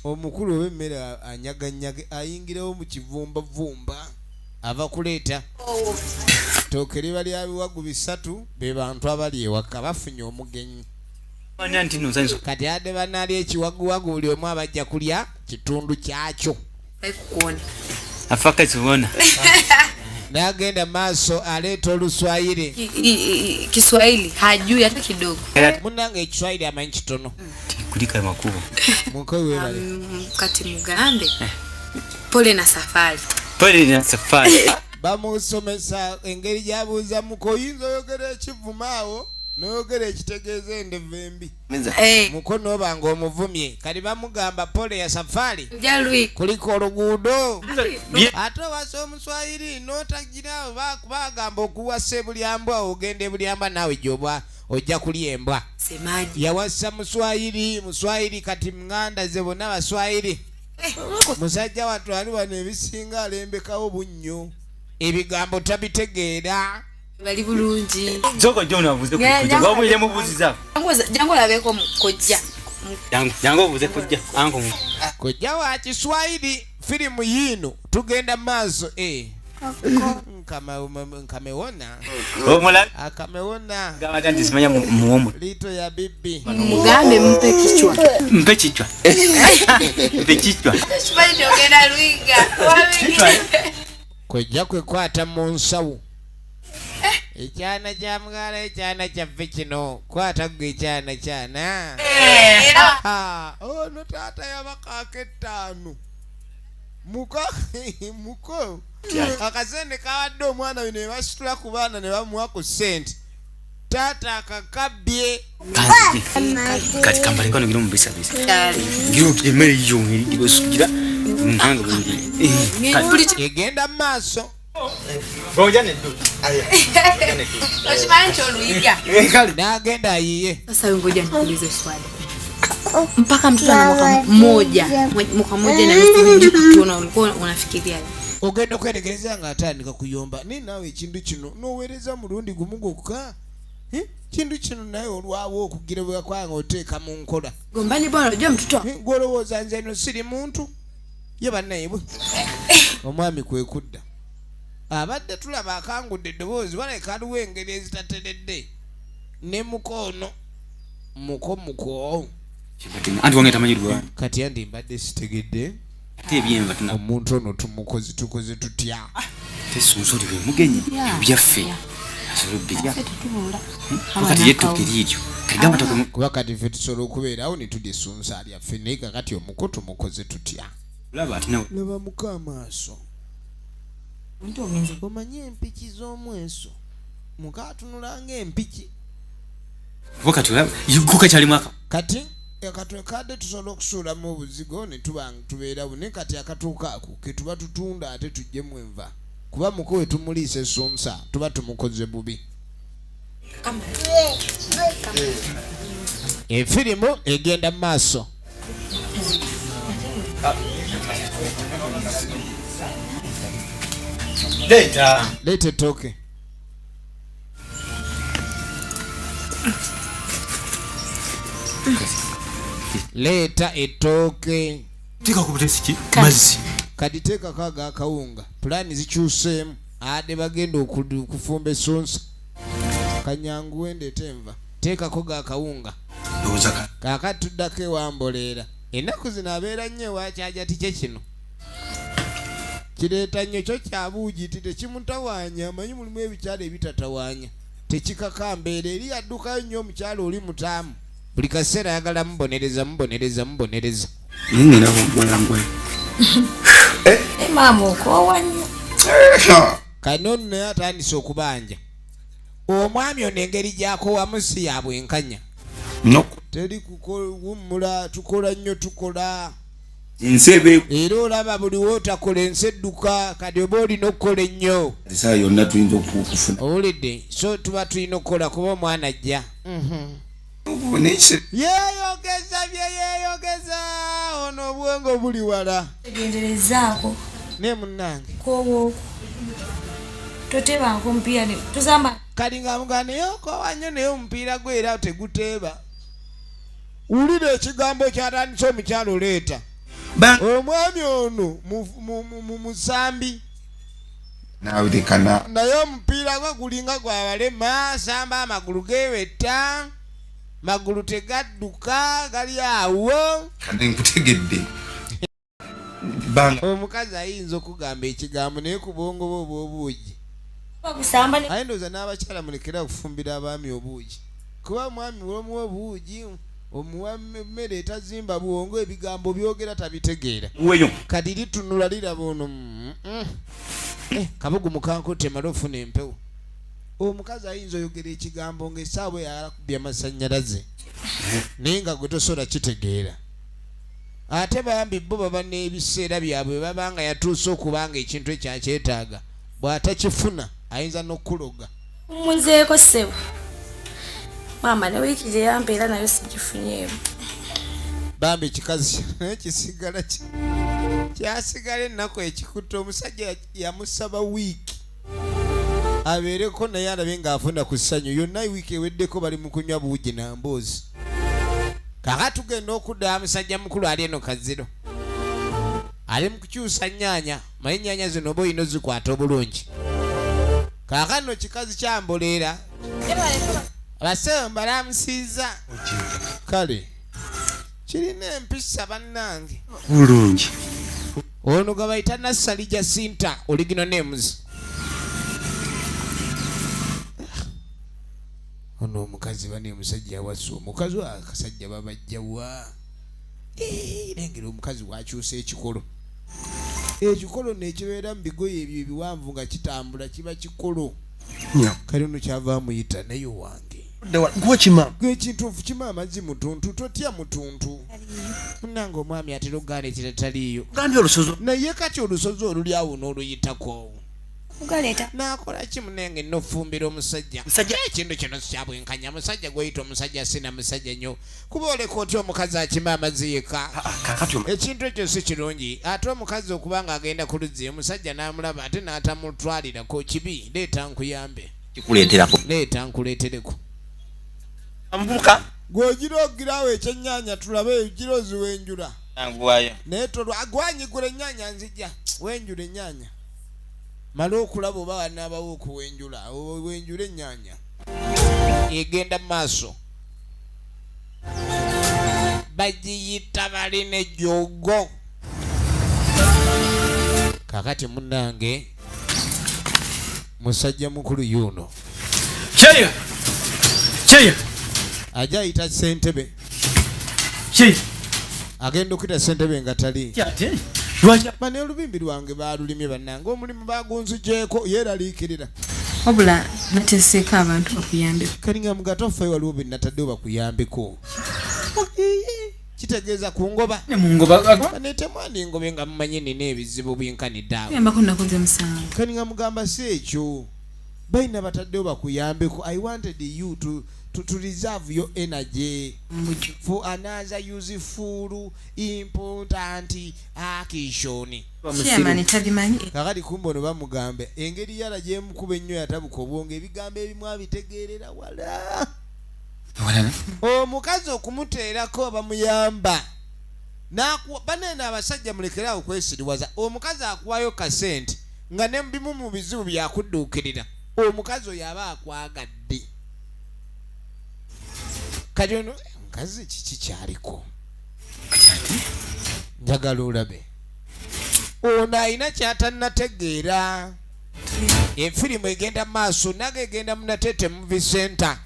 omukulu w'emmere anyaganyaga ayingirawo mu kivumbavumba ava kuleeta. Ttooke liba lya biwagu bisatu be bantu abali ewaka bafunye omugenyi. Kati ate banaalya ekiwaguwagu buli omu abajja kulya kitundu kyakyo. N'agenda maaso aleeta Oluswayiri. Kiswahili hajui hata kidogo. Munnange ekiswahili amanyi kitono. Kulika makubo. Muko weebale. Kati mugambe pole na safari. Pole na safari. Bamusomesa engeri gy'abuuza muko oyinza oyogera ekivuma awo n'oyogera ekitegeeza endevu embi. Muko n'oba ng'omuvumye. Kati bamugamba pole ya safari. Kuliko oluguudo. Ate owasa Omuswahili n'otagira bagamba okuwasa ebulyambwa ogenda ebulyambwa naawe gy'oba ojja kulya embwa. Yawasa Muswahili, Muswahili kati munganda ze bonna Baswahili. Musajja wattu ali wano ebisinga alembekawo bunnyo. Ebigambo tabitegeera. Bali bulungi. Zoko John abuze kujja. Wabulire mubuuziza. Jangu olabeko kojja. Jangu obuuze kojja. Anko. Kojja wa Kiswahili firimu yino tugenda maaso Nkamewona. Akamewona. Gamba nti simanya muwomo. Lito ya bibi. Mugambe mpe kichwa. Mpe kichwa. Mpe kichwa. Simanyi ogenda Lwiga. Kojja kwekwata mu nsawo. Ekyana kya mugala ekyana kyaffe kino kwata gwe ekyana kyana. Ono taata yabakaako ettaano. Muko muko. Akasente kawadde omwana we ne basitula ku baana ne bamuwa ku ssente. Taata akakabbye. Kati kambaleko ngira omubisabisa. Ngira emmere yo ngiri mpanga bulungi. Egenda mu maaso. N'agenda ayiye. Sasa ngoja nikuulize swali. Mpaka mtoto ana mwaka mmoja, mwaka mmoja na nusu kutuona ulikuwa unafikiria. Ogenda okwetegereza ng'atandika kuyomba. Naye naawe ekintu kino n'oweereza mulundi gumu gwokka. Kintu kino naye olwawo okugira bwekwanga oteeka mu nkola. Gombani bwana, unajua mtoto Gwolowooza nze eno siri muntu ye bannayebwe. Omwami kwe kudda abadde tulaba akangudde eddoboozi baleka aliwo engeri ezitateredde ne mukoono muko muko Anti wange tamanyi lwa. Kati andi mbadde sitegedde. Ate ebyenva tuna. Omuntu ono tumukozi tukoze tutya? Tesunso libe mugenyi byaffe. Asobola birya. Kati yettuka eryo. Kagamba toke kuba kati ffe tusobola okubeerawo ne tulya essunsa lyaffe naye kakati omuko tumukoze tutya? Laba ati nawe. Laba muko amaaso. Omanyi empiki z'omweso muka atunula ng'empiki. Kuba kati olaba yuguka kyali mwaka. Kati akatwe kadde tusobola okusuulamu obuzigo ne tuba tubeerawo naye kati akatuuka ako ke tuba tutunda ate tuggyemu enva kuba muko we tumuliisa essunsa tuba tumukoze bubi. Efirimu egenda mu maaso. Leeta. Leeta ettooke. Leeta ettooke. Teeka ku butesi ki? Mazzi. Kati teekako ag'akawunga. Pulaani zikyuseemu. Ade bagenda okufumba essunsa. Kanyanguwe ndeete enva. Teekako g'akawunga. Kaakati tuddako ewa Mboleera. Ennaku zino abeera nnyo ewa Kyajati kye kino. Kireeta nnyo kyo kya buugi ti tekimutawaanya amanyi mulimu ebikyalo ebitatawaanya. Tekikaka mbeera eri yaddukayo nnyo omukyalo oli mutaamu. Buli kaseera ayagala mubonereza mubonereza mubonereza. Naye ngenda kugwala ngwala. Maama okoowa nnyo. Kano nno naye atandise okubanja. Omwami ono engeri gy'akoowamu si ya bwenkanya. Teri kuwummula tukola nnyo tukola. Ensi ebe Era olaba buli wootakola ensi edduka kati oba olina okukola ennyo. Essaawa yonna tuyinza okufuna. Owulidde so tuba tulina okukola kuba omwana ajja. Yeeyogeza bye yeeyogeza ono obwongo buli wala. Tegenderezaako. Ne munnange. Koowooko. Toteebangako omupiira ne tozamba. Kati nga mugamba naye okoowa nnyo naye omupiira gwe era teguteeba. Wulira ekigambo kyatandise omukyalo leeta. Omwami ono musambi. Naye omupiira gwe gulinga gwa balema, samba amagulu gewetta, magulu tegadduka gali awo. Kati nkutegedde. Omukazi ayinza okugamba ekigambo naye ku bwongo bwe obw'obuugi. Aye ndowooza n'abakyala mulekere okufumbira abaami obuugi. Kuba omwami bw'omuwa obuugi, omuwa emmere etazimba bwongo, ebigambo byogera tabitegeera. Kati litunula liraba ono kabugu mukankutte male ofuna empewo. Omukazi ayinza oyogera ekigambo ng'essaawa eyo akubye amasannyalaze naye nga gwe tosobola kitegeera. Ate bambi bo baba n'ebiseera byabwe baba nga yatuuse okuba nga ekintu ekyo akyetaaga bw'atakifuna ayinza n'okukuloga. Mmuzeeko ssebo. Maama ne wiiki gye yampa era nayo sigifunyeemu. Bambi ekikazi naye kisigala kyasigala ennaku ekikutte omusajja yamusaba wiiki abeereko naye alabe ng'afuna ku ssanyu yonna wiiki eweddeko bali mu kunywa buugi na mboozi. Kaakati tugenda okudda musajja mukulu ali eno Kaziro ali mu kukyusa nnyaanya maye ennyaanya zino oba olina ozikwata obulungi. Kaakano kikazi kya Mboleera abasewo mbalamusiiza kale kirina empisa bannange bulungi. Ono gwe bayita Nassali Jacinta original names. Ono omukazi bane omusajja awasa omukazi akasajja babajja wa lengera omukazi wakyusa ekikolo. Ekikolo nekibeera mu bigoye ebyo ebiwanvu nga kitambula kiba kikolo. Kale ono kyava amuyita naye wange. Gwe ekintu kima amazzi mutuntu totya mutuntu. Munnange omwami atera okugaana ekitataliiyo. Naye kati olusozi oluli awo n'oluyitako. Naakola ki munnange n'ofumbira omusajja? Ekintu kino si kya bwenkanya. Musajja gw'oyita omusajja sina musajja nnyo. Kuba oleka otya omukazi akima amazzi yekka? Ekintu ekyo si kirungi. Ate omukazi okuba ng'agenda ku luzzi omusajja n'amulaba ate n'atamutwalirako kibi. Leeta nkuyambe. Kikuleeterako. Leeta nkuleetereko. Omuvubuka Gweogira ogirawo ekyennyanja tulabe ogira oziwenjula. Anguwayo. Naye tolwa gwanyigula ennyanja nzija wenjula ennyanja. Mala okulaba oba wanaabawo okuwenjula wenjula ennyanja. Egenda mu maaso. Bagiyita balina ejjogo. Kakati munnange musajja mukulu yuno. Cheya. Cheya. Ajja ayita ssentebe. Cheya. Agenda okuyita ssentebe nga tali. Ate lwaki Bano olubimbi lwange baalulimye bannange omulimu bagunzigyeko yeeraliikirira. Wabula nateeseeko abantu bakuyambe. Kalinga mugatoffe waliwo be nataddewo bakuyambeko. Kitegeeza ku ngoba. Ne mu ngoba Bano temwandingobe nga mumanyi nina ebizibu byenkanidde awo. Kuyambako nakoze musango. Kalinga mugamba si ekyo. Balina bataddewo bakuyambeko. I wanted you to reserve your energy for another useful important action. Chairman tabimanyi. Kakati kumbe ono bamugambe engeri yala gyemukuba ennyo yatabuka obwongo ebigambo ebimu abitegeerera wala. Omukazi okumuteerako bamuyamba banene abasajja mulekere awo okwesiriwaza. Omukazi akuwayo kasente nga ne bimu mu bizibu byakudduukirira omukazi oyo aba akwagadde. Kati ono omukazi kiki kyaliko? Njagala olabe ono alina kyatannategeera. Efirimu egenda mu maaso naga egenda mu Natete Movie Center.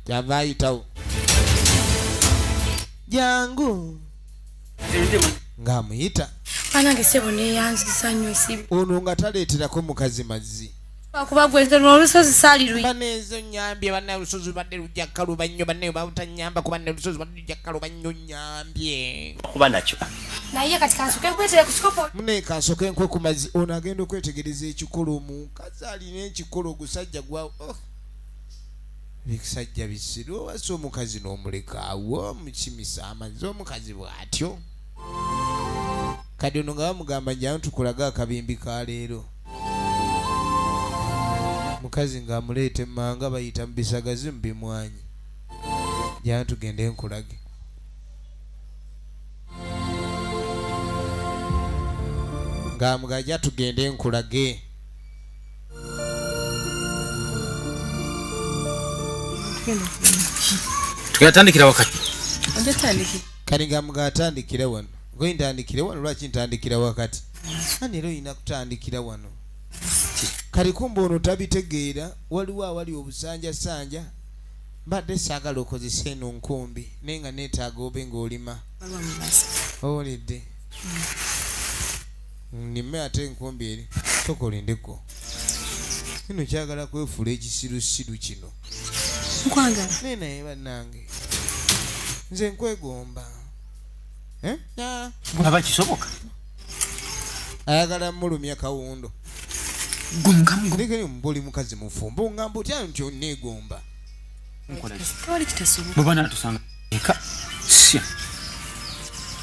Kyava ayitawo jangu ng'amuyita. Banange ssebo neeyanziza nnyo nsibe. Ono nga taleeterako mukazi mazzi. Kuba gwe nze olusozi saali luyi. Baneezo nnyambye bannaye olusozi lubadde lujja kkaluba nnyo bannaye bawutannyamba ku bannaye olusozi lubadde lujja kkaluba nnyo nnyambye. Kuba nakyo. Naye kati kansooke nkwetere ku kikopo. Munnaye kansooke nkwe ku mazzi. Ono agenda okwetegereza ekikolo omukazi alina ekikolo ogusajja gwa oh. Ebisajja bisiru owasa omukazi n'omuleka awo mukimisa amazzi omukazi bw'atyo. Kati ono nga bamugamba njangu tukulage akabimbi ka leero. Mukazi ng'amuleeta emmanga bayita mu bisagazi mu bimwanyi. Jangu tugende nkulage. Ng'amugamba tugende nkulage. Tugatandikira wakati. Kati ng'amugamba atandikira wano. Gwe ntandikire wano lwaki ntandikira wakati? Ani era olina kutandikira wano. Kati kumbe ono tabitegeera waliwo awali obusanjasanja. Mbadde saagala okozesa eno nkumbi naye nga neetaaga obe ng'olima. Owulidde? Nnime ate enkumbi eri sooka olindeko. Kino kyagala kwefuula ekisirusiru kino. Nkwagala. Naye naye bannange nze nkwegomba. Aba kisoboka. Ayagala mulumya kawundo. Ndekere mbuli mukazi mufumbo ngamba otya nti onneegomba. Tewali kitasoboka. Bwe banatusanga eka. Sya.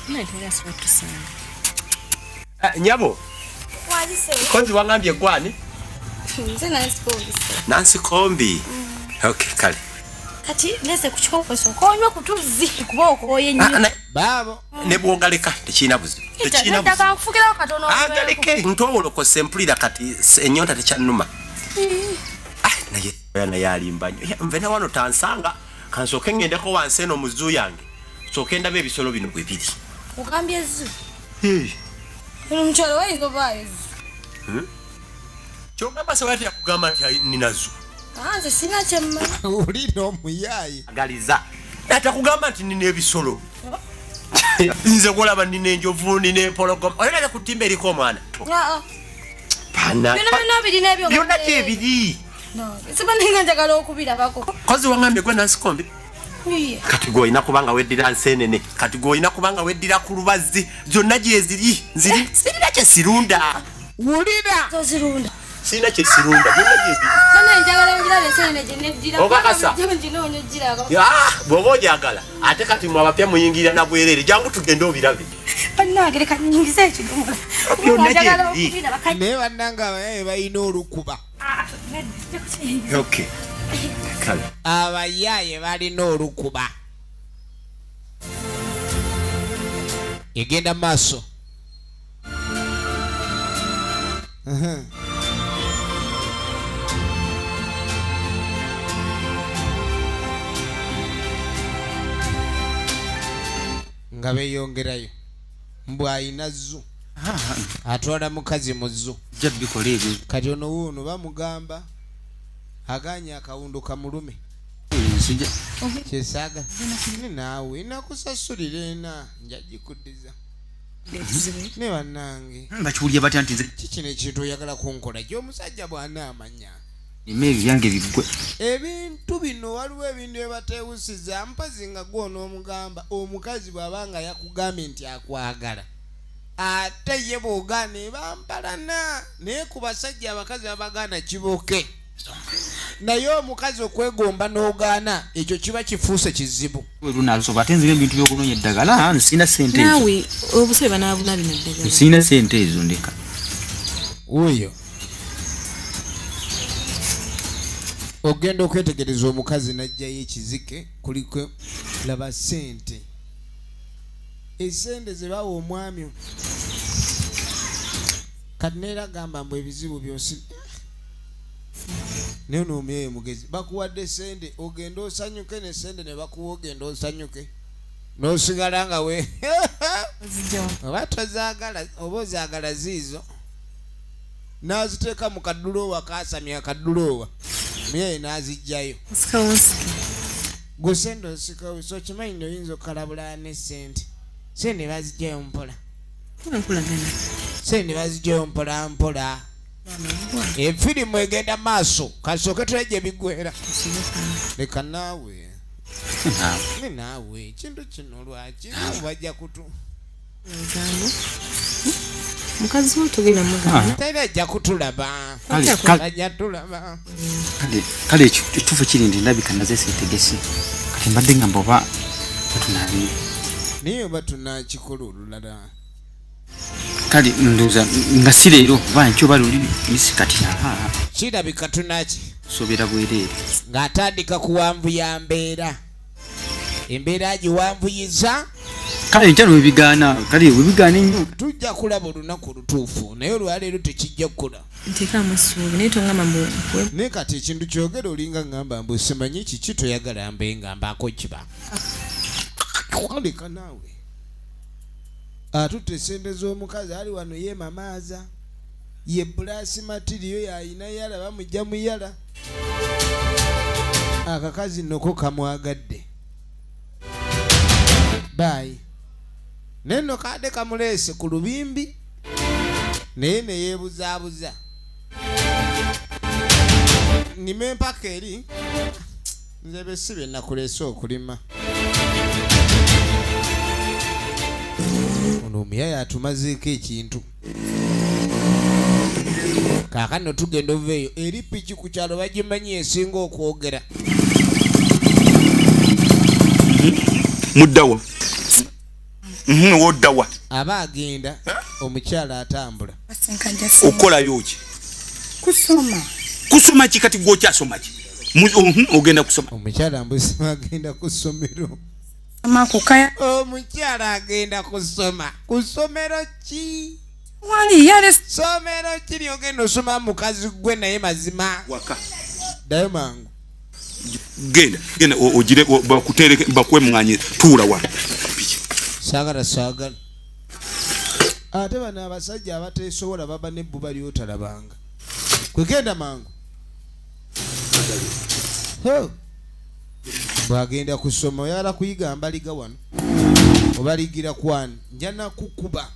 Naye tewali asobola kutusanga. Nyabo. Wazise. Konzi wangambye gwani? Nze Nancy Kombi. Nancy Kombi. Okay, kale. Kati lese ku kikopo sooka onywe ku tuzzi kuba okooye nnyo. Baabo. Ne bw'ogaleka tekirina buzibu. Tekirina buzibu. Nkufukirawo katono. Agaleke ntowolokose mpulira kati ennyonta tekyannuma. Naye oya naye alimba nnyo. Nve na wano tansanga kansooke ŋŋendeko wansi eno mu zoo yange. Sooke ndabe ebisolo bino bwe biri. Ogambye zoo? Ono mukyalo wayinza obaayo zoo. Ky'ogamba se watya kugamba nti nina zoo. Nze sirina kye mmanyi. Olina omuyaaye. Agaliza. Atakugamba nti nina ebisolo. Nze gw'olaba nina enjovu, nina empologoma. Oyagala ku ttimba eriko omwana? Byonna byonna birina ebyo. Byonna gyebiri. Simanyi nga njagala okubirabako. Kozi wangambye gwe Nancy Kombi. Kati gw'olina kubanga weddira nseenene. Kati gw'olina kubanga weddira ku lubazzi. Zonna gyeziri. Nziri sirina kye sirunda. Wulira. Tozirunda. Sirina kye sirunda. Byonna gyebiri. Bana njagala ngirabe enseenene gye neddira. Okakasa. Bw'oba ogyagala ate kati mwe abapya muyingirira na bwereere. Jangu tugende obirabe. Bannange leka nnyingize ekidomola. Byonna gyebiri. Naye bannange abayaye balina olukuba. Okay. Abayaaye balina olukuba. Egenda maaso. Nga beeyongerayo. Mbw ayina zoo. Atwala mukazi mu zoo. Kati ono wuuno bamugamba aganye akawundu kamulume. Kyesaaga naawe nakusasulira ena njagikuddiza. Ne bannange. Bakiwulira batya nti nze kikino ekintu oyagala kunkola gy'omusajja bw'anaamanya. Emmere yange biggwe. Ebintu bino waliwo ebintu ebateewusiza mpazi nga gw'onoomugamba omukazi bw'aba nga yakugambye nti akwagala. Ate ye bw'ogaana ebampalana naye ku basajja abakazi babagaana kiboke. Naye omukazi okwegomba n'ogaana ekyo kiba kifuuse kizibu. Ate nze ebintu by'okunoonya eddagala nsina ssente ezo. Naawe obusobe banaabuna bino eddagala. Nsina ssente ezo ndeka. Oyo ogenda okwetegereza omukazi n'ajjayo ekizike kuliko laba ssente. Essente ze bawa omwami kati neera gamba mbu ebizibu byonsi naye n'omyeyo mugezi bakuwadde ssente ogenda osanyuke ne ssente ne bakuwa ogenda osanyuke n'osigala nga we oba tozaagala oba ozaagala ziizo n'aziteeka mu kaduloowa kaasamya akaduloowa myeyo n'aziggyayo. Gwe ssente osika okimanyi nti oyinza okukalabulana ne ssente. Ssente baziggyayo mpola. Ssente baziggyayo mpola mpola. Efirimu egenda maaso kasooke tulabe gye biggwera. Leka naawe. Ne naawe ekintu kino lwaki bajja kutu. Mukazi wo togenda mugamba. Teri ajja kutulaba. Ajja tulaba. Kale ekituufu kiri nti ndabika naze seetegese. Kati mbadde ngamba oba tunaabye. Naye oba tunaakikola olulala. Kale ndowooza nga si leero oba nkyo oba luli misi kati aha. Kirabika tunaki. Sobeera bwereere. Ng'atandika kuwanvuya mbeera. Embeera agiwanvuyiza. Kale enkya lwebigaana, kale webigaana ennyo. Tujja kulaba olunaku olutuufu naye olwaleero tekijja kukola. Nteekaamu essuubi naye tongamba mbu. Naye kati ekintu kyogera olinga ngamba mbu simanyi kiki toyagala mbe nga mbaako kiba. Leka naawe. Atutte essente z'omukazi ali wano ye mamaaza. Ye bulaasi matiriyo yayina yala bamujja mu yala. Akakazi nno ko kamwagadde. Bye. Naye nno kadde kamuleese ku lubimbi naye ne yeebuzaabuza. Nnima empaka eri nze be si bye nakuleese okulima. Ono omuyaaye atumazeeko ekintu. Kaakano tugenda oveeyo eri piki ku kyalo bagimanyi esinga okwogera. Muddawa. Woddawa. Aba agenda omukyala atambula. Okolayo ki? Kusoma. Kusoma ki kati gwe okyasoma ki? Ogenda kusoma. Omukyala mbusima agenda ku ssomero. Omukyala agenda kusoma. Ku ssomero ki? Wali yale ssomero ki ly'ogenda osoma mukazi gwe naye mazima? Waka. Ddayo mangu. Genda, genda ogire bakutereke bakuwe mwanye tuula wano. Saagala saagala. Ate bano abasajja abateesobola baba n'ebbuba ly'otalabanga. Kwe genda mangu. Bw'agenda kusoma oyagala kuyiga mbaliga wano. Obaligira kwani nja nakukuba.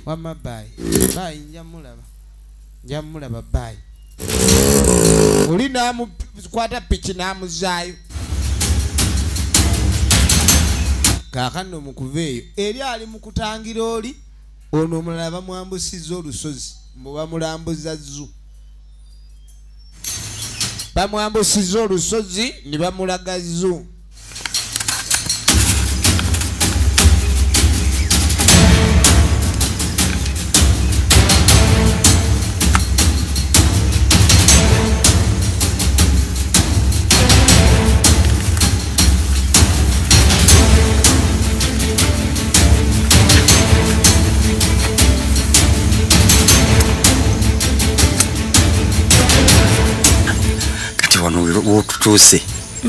Wamma bye. Bye nja mulaba. Nja mulaba bye. Oli n'amukwata piki n'amuzaayo. Kaakano mu kuva eyo eri ali mu kutangira oli ono omulala bamwambusizza olusozi mbu bamulambuza zoo. Bamwambusizza olusozi ne bamulaga zoo. Wotutuuse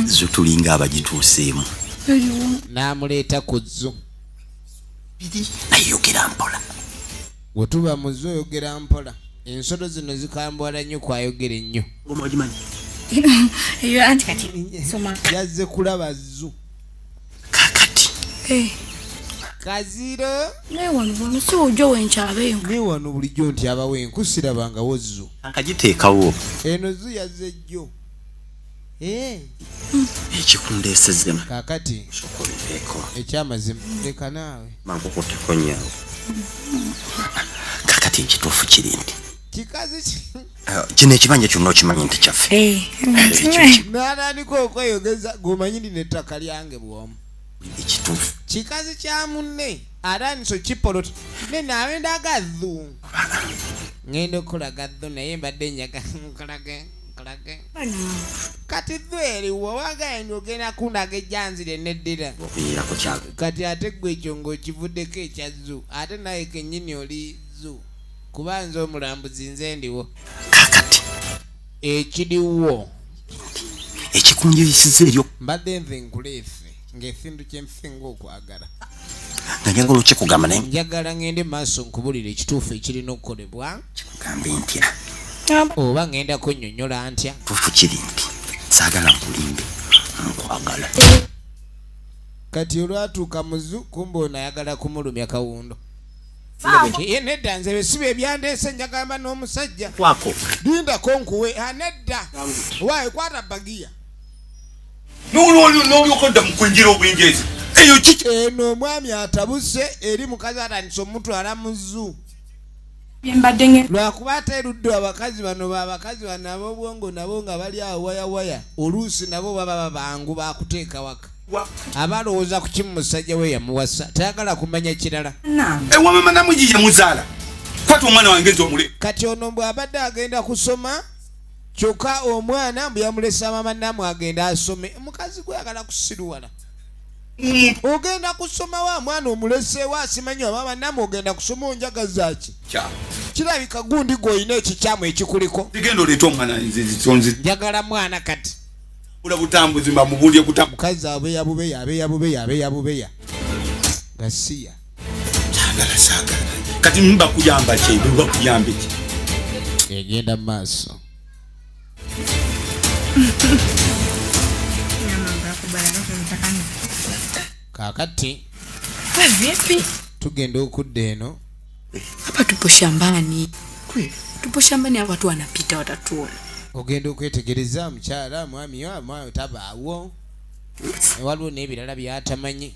zo tulinga abagituuseemu. N'amuleeta ku zoo. Naye yogera mpola. Wetuba mu zoo oyogera mpola. Ensolo zino zikambwala nnyo kwayogera ennyo. Ogimanyi? Eyo anti kati soma. Yazze kulaba zoo. Kakati. Kaziro. Naye wano wano si ojjo wenkyabeyo. Naye wano bulijjo nti abawo enku sirabangawo zoo. Akagiteekawo. Eno zoo yazze jjo. Ekikundeesezemu. Kakati. Sooka obiveeko. Ekyamazima leka naawe. Mankukutteko nnyawo. Kakati ekituufu kiri nti kikazi ki kino ekibanja kyonna okimanyi nti kyaffe. N'atandika okweyogeza gweomanyi ndi n'ettaka lyange bw'omu. Ekituufu. Kikazi kya munne atandise okipolota ne naawe ndaga ddu. Ngenda okukulaga ddu naye mbadde njaga nkulage nkulage. Kati ddu eriwo wagenda ogenda kundaga ejjanzi lye neddira. Okuyiirako kyalo. Kati ate ggwe ekyo ng'okivuddeko ekya zoo ate naye kennyini oli zoo. Kuba nze omulambuzi nze ndiwo. Kakati. Ekiriwo. Ekikunjiyisiza eryo. Mbadde nze nkuleese ng'ekintu kye nsinga okwagala. Nga njagala okikugamba naye. Njagala ngende maaso nkubulire ekituufu ekirina okukolebwa. Kikugambe ntya? Oba ngenda kunnyonnyola ntya? Kituufu kiri nti saagala nkulimbe nkwagala. Kati olwatuuka mu zoo kumbe ono ayagala kumulumya kawundo. Ye nedda nze bwe si bye byandeese njagamba n'omusajja. Kwako. Lindako nkuwe nedda. Waayi kwata bagiya. N'olyoka odda mu kwingira obwingizi. Eyo kiki? Eno omwami atabuse eri mukazi atandise omutwala mu zoo. Lwakuba ate erudde abakazi bano abakazi bano ab'obwongo nabo nga bali awo wayawaya oluusi nabo baba babangu bakuteeka waka. Abalowooza ku kimu musajja we yamuwasa tayagala kumanya kirala. Ewamama namugije muzaala. Kwata omwana wange nze omule. Kati ono bw'abadde agenda kusoma kyokka omwana mbu yamulesa mama namu agenda asome. Mukazi gwe ayagala kusiruwala. Ogenda kusoma wa mwana omuleseewo asimanyi wa mama namu ogenda kusoma onjagaza ki? Kirabika gundi gw'olina ekikyamu ekikuliko. Genda oleete omwana nze nze. Njagala mwana kati. Bula butambuzi mba mubulye kutambuza. Mukazi abeya bubeya abeya bubeya abeya bubeya. Gasiya. Saagala saagala. Kati mba kuyamba ki? Mba kuyamba ki? Egenda mu maaso. Kakati. Vipi? Tugenda okudda eno. Hapa tupo shambani. Tupo shambani hapa watu wanapita watatuona. Ogenda okwetegereza mukyala mwami wa mwami tabaawo. Waliwo n'ebirala by'atamanyi.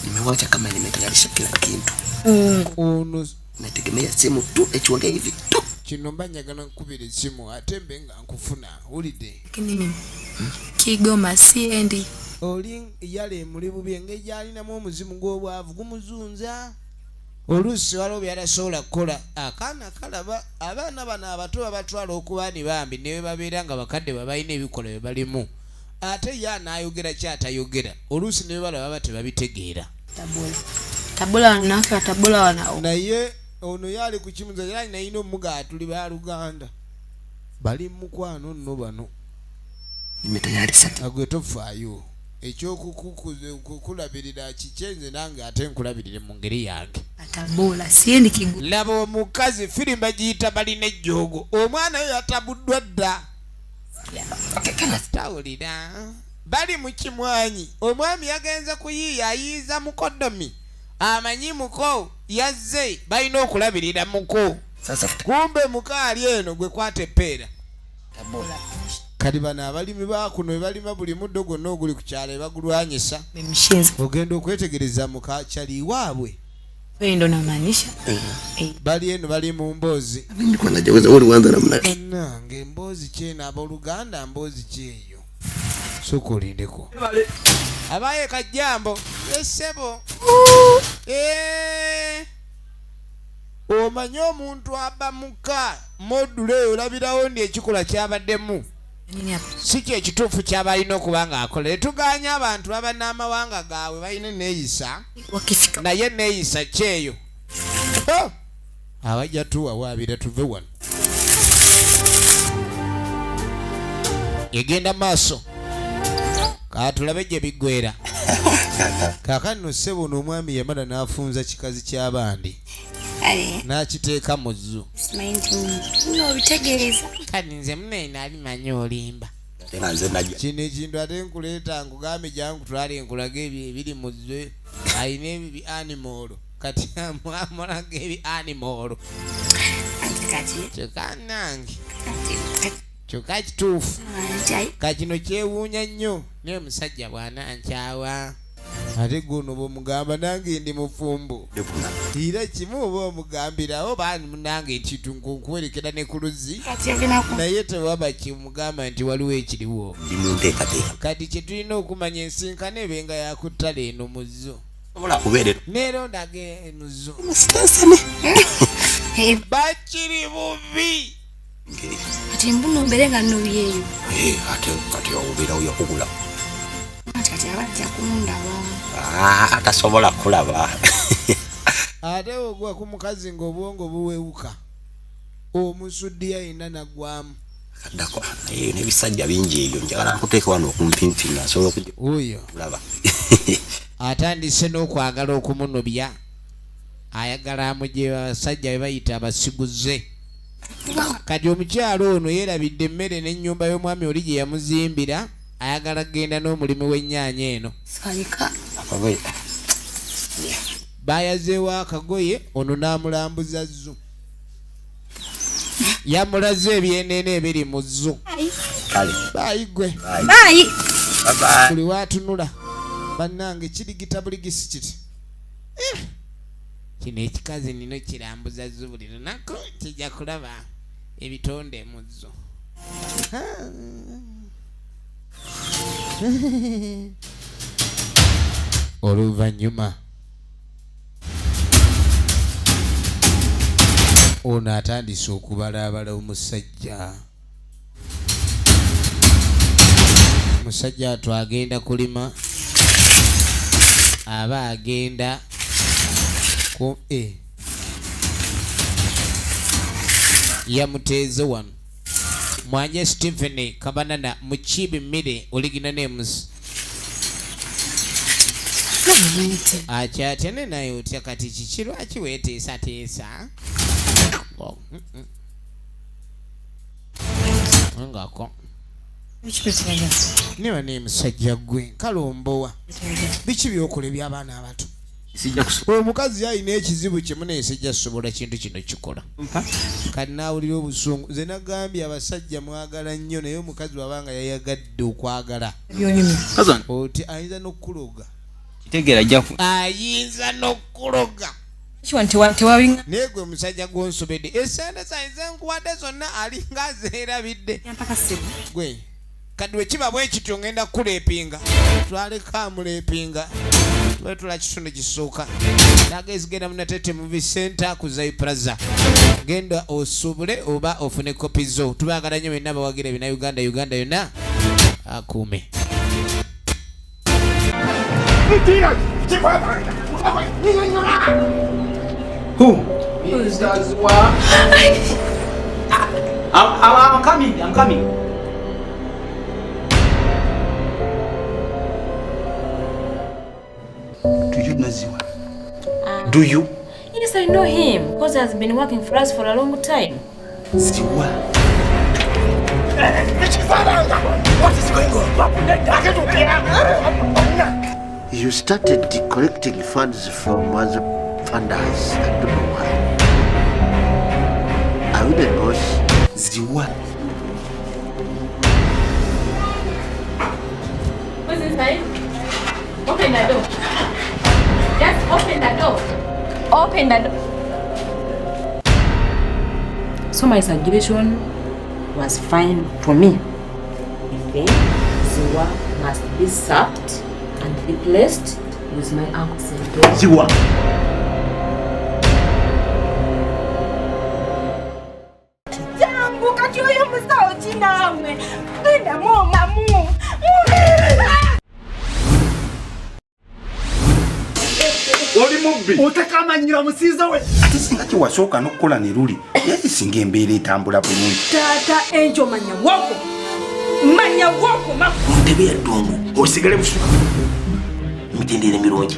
Nimewacha kama nimetayarisha kila kintu. Ono nategemea simu tu ekiongea hivi tu. Kino mba njagala nkubira essimu ate mbe nga nkufuna wulidde. Lakini mimi Kigoma siendi. Oli yale muli bubi engeri gy'alinamu omuzimu gw'obwavu gumuzunza. Oluusi waliwo by'atasobola kukola. Akaana kalaba abaana bano abato babatwala okuba ni bambi ne bwe babeera nga bakadde babalina ebikolwa bye balimu. Ate ye anaayogera ki atayogera. Oluusi ne bwe balaba baba tebabitegeera. Tabula wanawake wa Tabula wana. Naye ono ye ali ku kimuza era alina omuga tuli baluganda. Bali mukwano nno bano. Nimetayarisha. Agwe tofaayo. Ekyokukulabirira kikyenze nange ate nkulabirire mu ngeri yange. Tabula siendi Kigoma. Laba omukazi firimu bagiyita balina ejjoogo. Omwana yo yatabuddwa dda. Tawulira. Bali mu kimwanyi. Omwami yagenze kuyiiya ayiiza mukodomi. Amanyi muko yazze balina okulabirira muko. Kumbe muko ali eno gwe kwata eppeera. Kati bano abalimi baakuno be balima buli muddo gwonna oguli ku kyalo ne bagulwanyisa. Ogenda okwetegereza muka kyali waabwe. Wewe ndo unamaanisha? Bali eno bali mu mboozi. Nange emboozi ki eno abooluganda mboozi ki eyo? Sooka olindeko. Abaye kajjambo. Essebo. Omanyi omuntu aba muka modula eyo olabirawo ndi ekikolwa kyabaddemu. Si kye kituufu ky'aba alina okuba ng'akola. Tetugaanya abantu baba n'amawanga gaabwe balina enneeyisa. Naye enneeyisa ki eyo? Abajja tuwawaabira tuve wano. Egenda maaso. Katulabe gye biggwera. Kaakano ssebo ono omwami yamala n'afunza kikazi ky'abandi. N'akiteeka mu zoo. Simanyi nti nno obitegeereza. Kati nze munene nali manyi olimba. Kino ekintu ate nkuleeta nkugambe jangu twale nkulage ebyo ebiri mu zoo. Alina ebi animal. Kati amulaga ebi animal. Kyokka nange. Kyokka kituufu. Kakino kyewuunya nnyo naye omusajja bw'anankyawa. Ate gwe ono bw'omugamba nange ndi mufumbo. Era kimu oba omugambirawo nange nti nkuwerekera ne ku luzzi. Naye tewaba kimugamba nti waliwo ekiriwo. Kati kye tulina okumanya ensinkano ebenga ya ku ttale eno mu zoo. Neero ndage mu zoo. Bakiri bubi. Kati mbuno mbeere nga nnobyeyo. Ate kati obeerawo yakugula. Kati aba ajja kundaba. Tasobola kulaba. Ate ogwa ku mukazi ng'obwongo buwewuka. Omusuddi ayina naggwamu. Kaddako eyo n'ebisajja bingi eyo njagala nkuteeke wano okumpimpi nga nsobola okujja. Oyo. Kulaba. Atandise n'okwagala okumunobya. Ayagala amugye abasajja be bayita abasiguze. Kati omukyalo ono yeerabidde emmere n'ennyumba y'omwami oli gye yamuzimbira. Ayagala kugenda n'omulimi w'ennyaanya eno. Bayazeewo akagoye ono n'amulambuza zoo. Yamulaze ebyeneene ebiri mu zoo. Baayi gwe. Buli waatunula bannange kirigita buligisi kiti. Kino ekikazi nino kirambuza zoo buli lunaku kijja kulaba ebitonde mu zoo. Oluvannyuma ono atandise okubalaabala omusajja. Omusajja atu agenda kulima aba agenda ku yamuteeze wano. Mwanje Stephen Kabanana Muchibi Mmire Original Names. Akyatya ne naye otya kati kiki lwaki weeteesateesa? Ngako. Niba ne musajja gwe kalombowa. Biki by'okola eby'abaana abato? Omukazi alina ekizibu kimu naye sijja kusobola kintu kino kikola. Kati naawulira obusungu. Nze nagambye abasajja mwagala nnyo naye omukazi bw'abanga yayagadde okwagala. Oti ayinza n'okukuloga. Ayinza n'okukuloga. Naye gwe musajja gw'onsobedde. Essente zange ze nkuwadde zonna alinga azeerabidde. Gwe. Kati bwe kiba bwe kityo ngenda kukuleepinga. Twaleka amuleepinga. Twetula kitundu kisooka. Nagezi genda mu Natete Movie Center ku Zai Plaza. Genda osuubule oba ofune kopi zo. Tubaagala nnyo mwenna abawagira ebina Uganda, Uganda yonna. Akuume. Who? I'm coming, I'm coming. Do you know Ziwa? Do you? Yes, I know him because he has been working for us for a long time. Ziwa. What is going on? You started collecting funds from other funders. I don't know why. Are you the boss? Ziwa. What's inside? Open the door. Just open the door. Open the door. So my suggestion was fine for me. And then Ziwa must be sacked and replaced with my uncle Sento. Ziwa. Jangu kati oyo musawo kinamwe. Genda mwomamu. Oli mubbi. Otakamanyira musiiza we. Ate singa kiwasooka n'okukola ne luli, naye singa embeera etambula bulungi. Taata Angel manya wako. Manya wokoma. Mu ntebe ya ddungu osigale busu. Emitendera emirungi.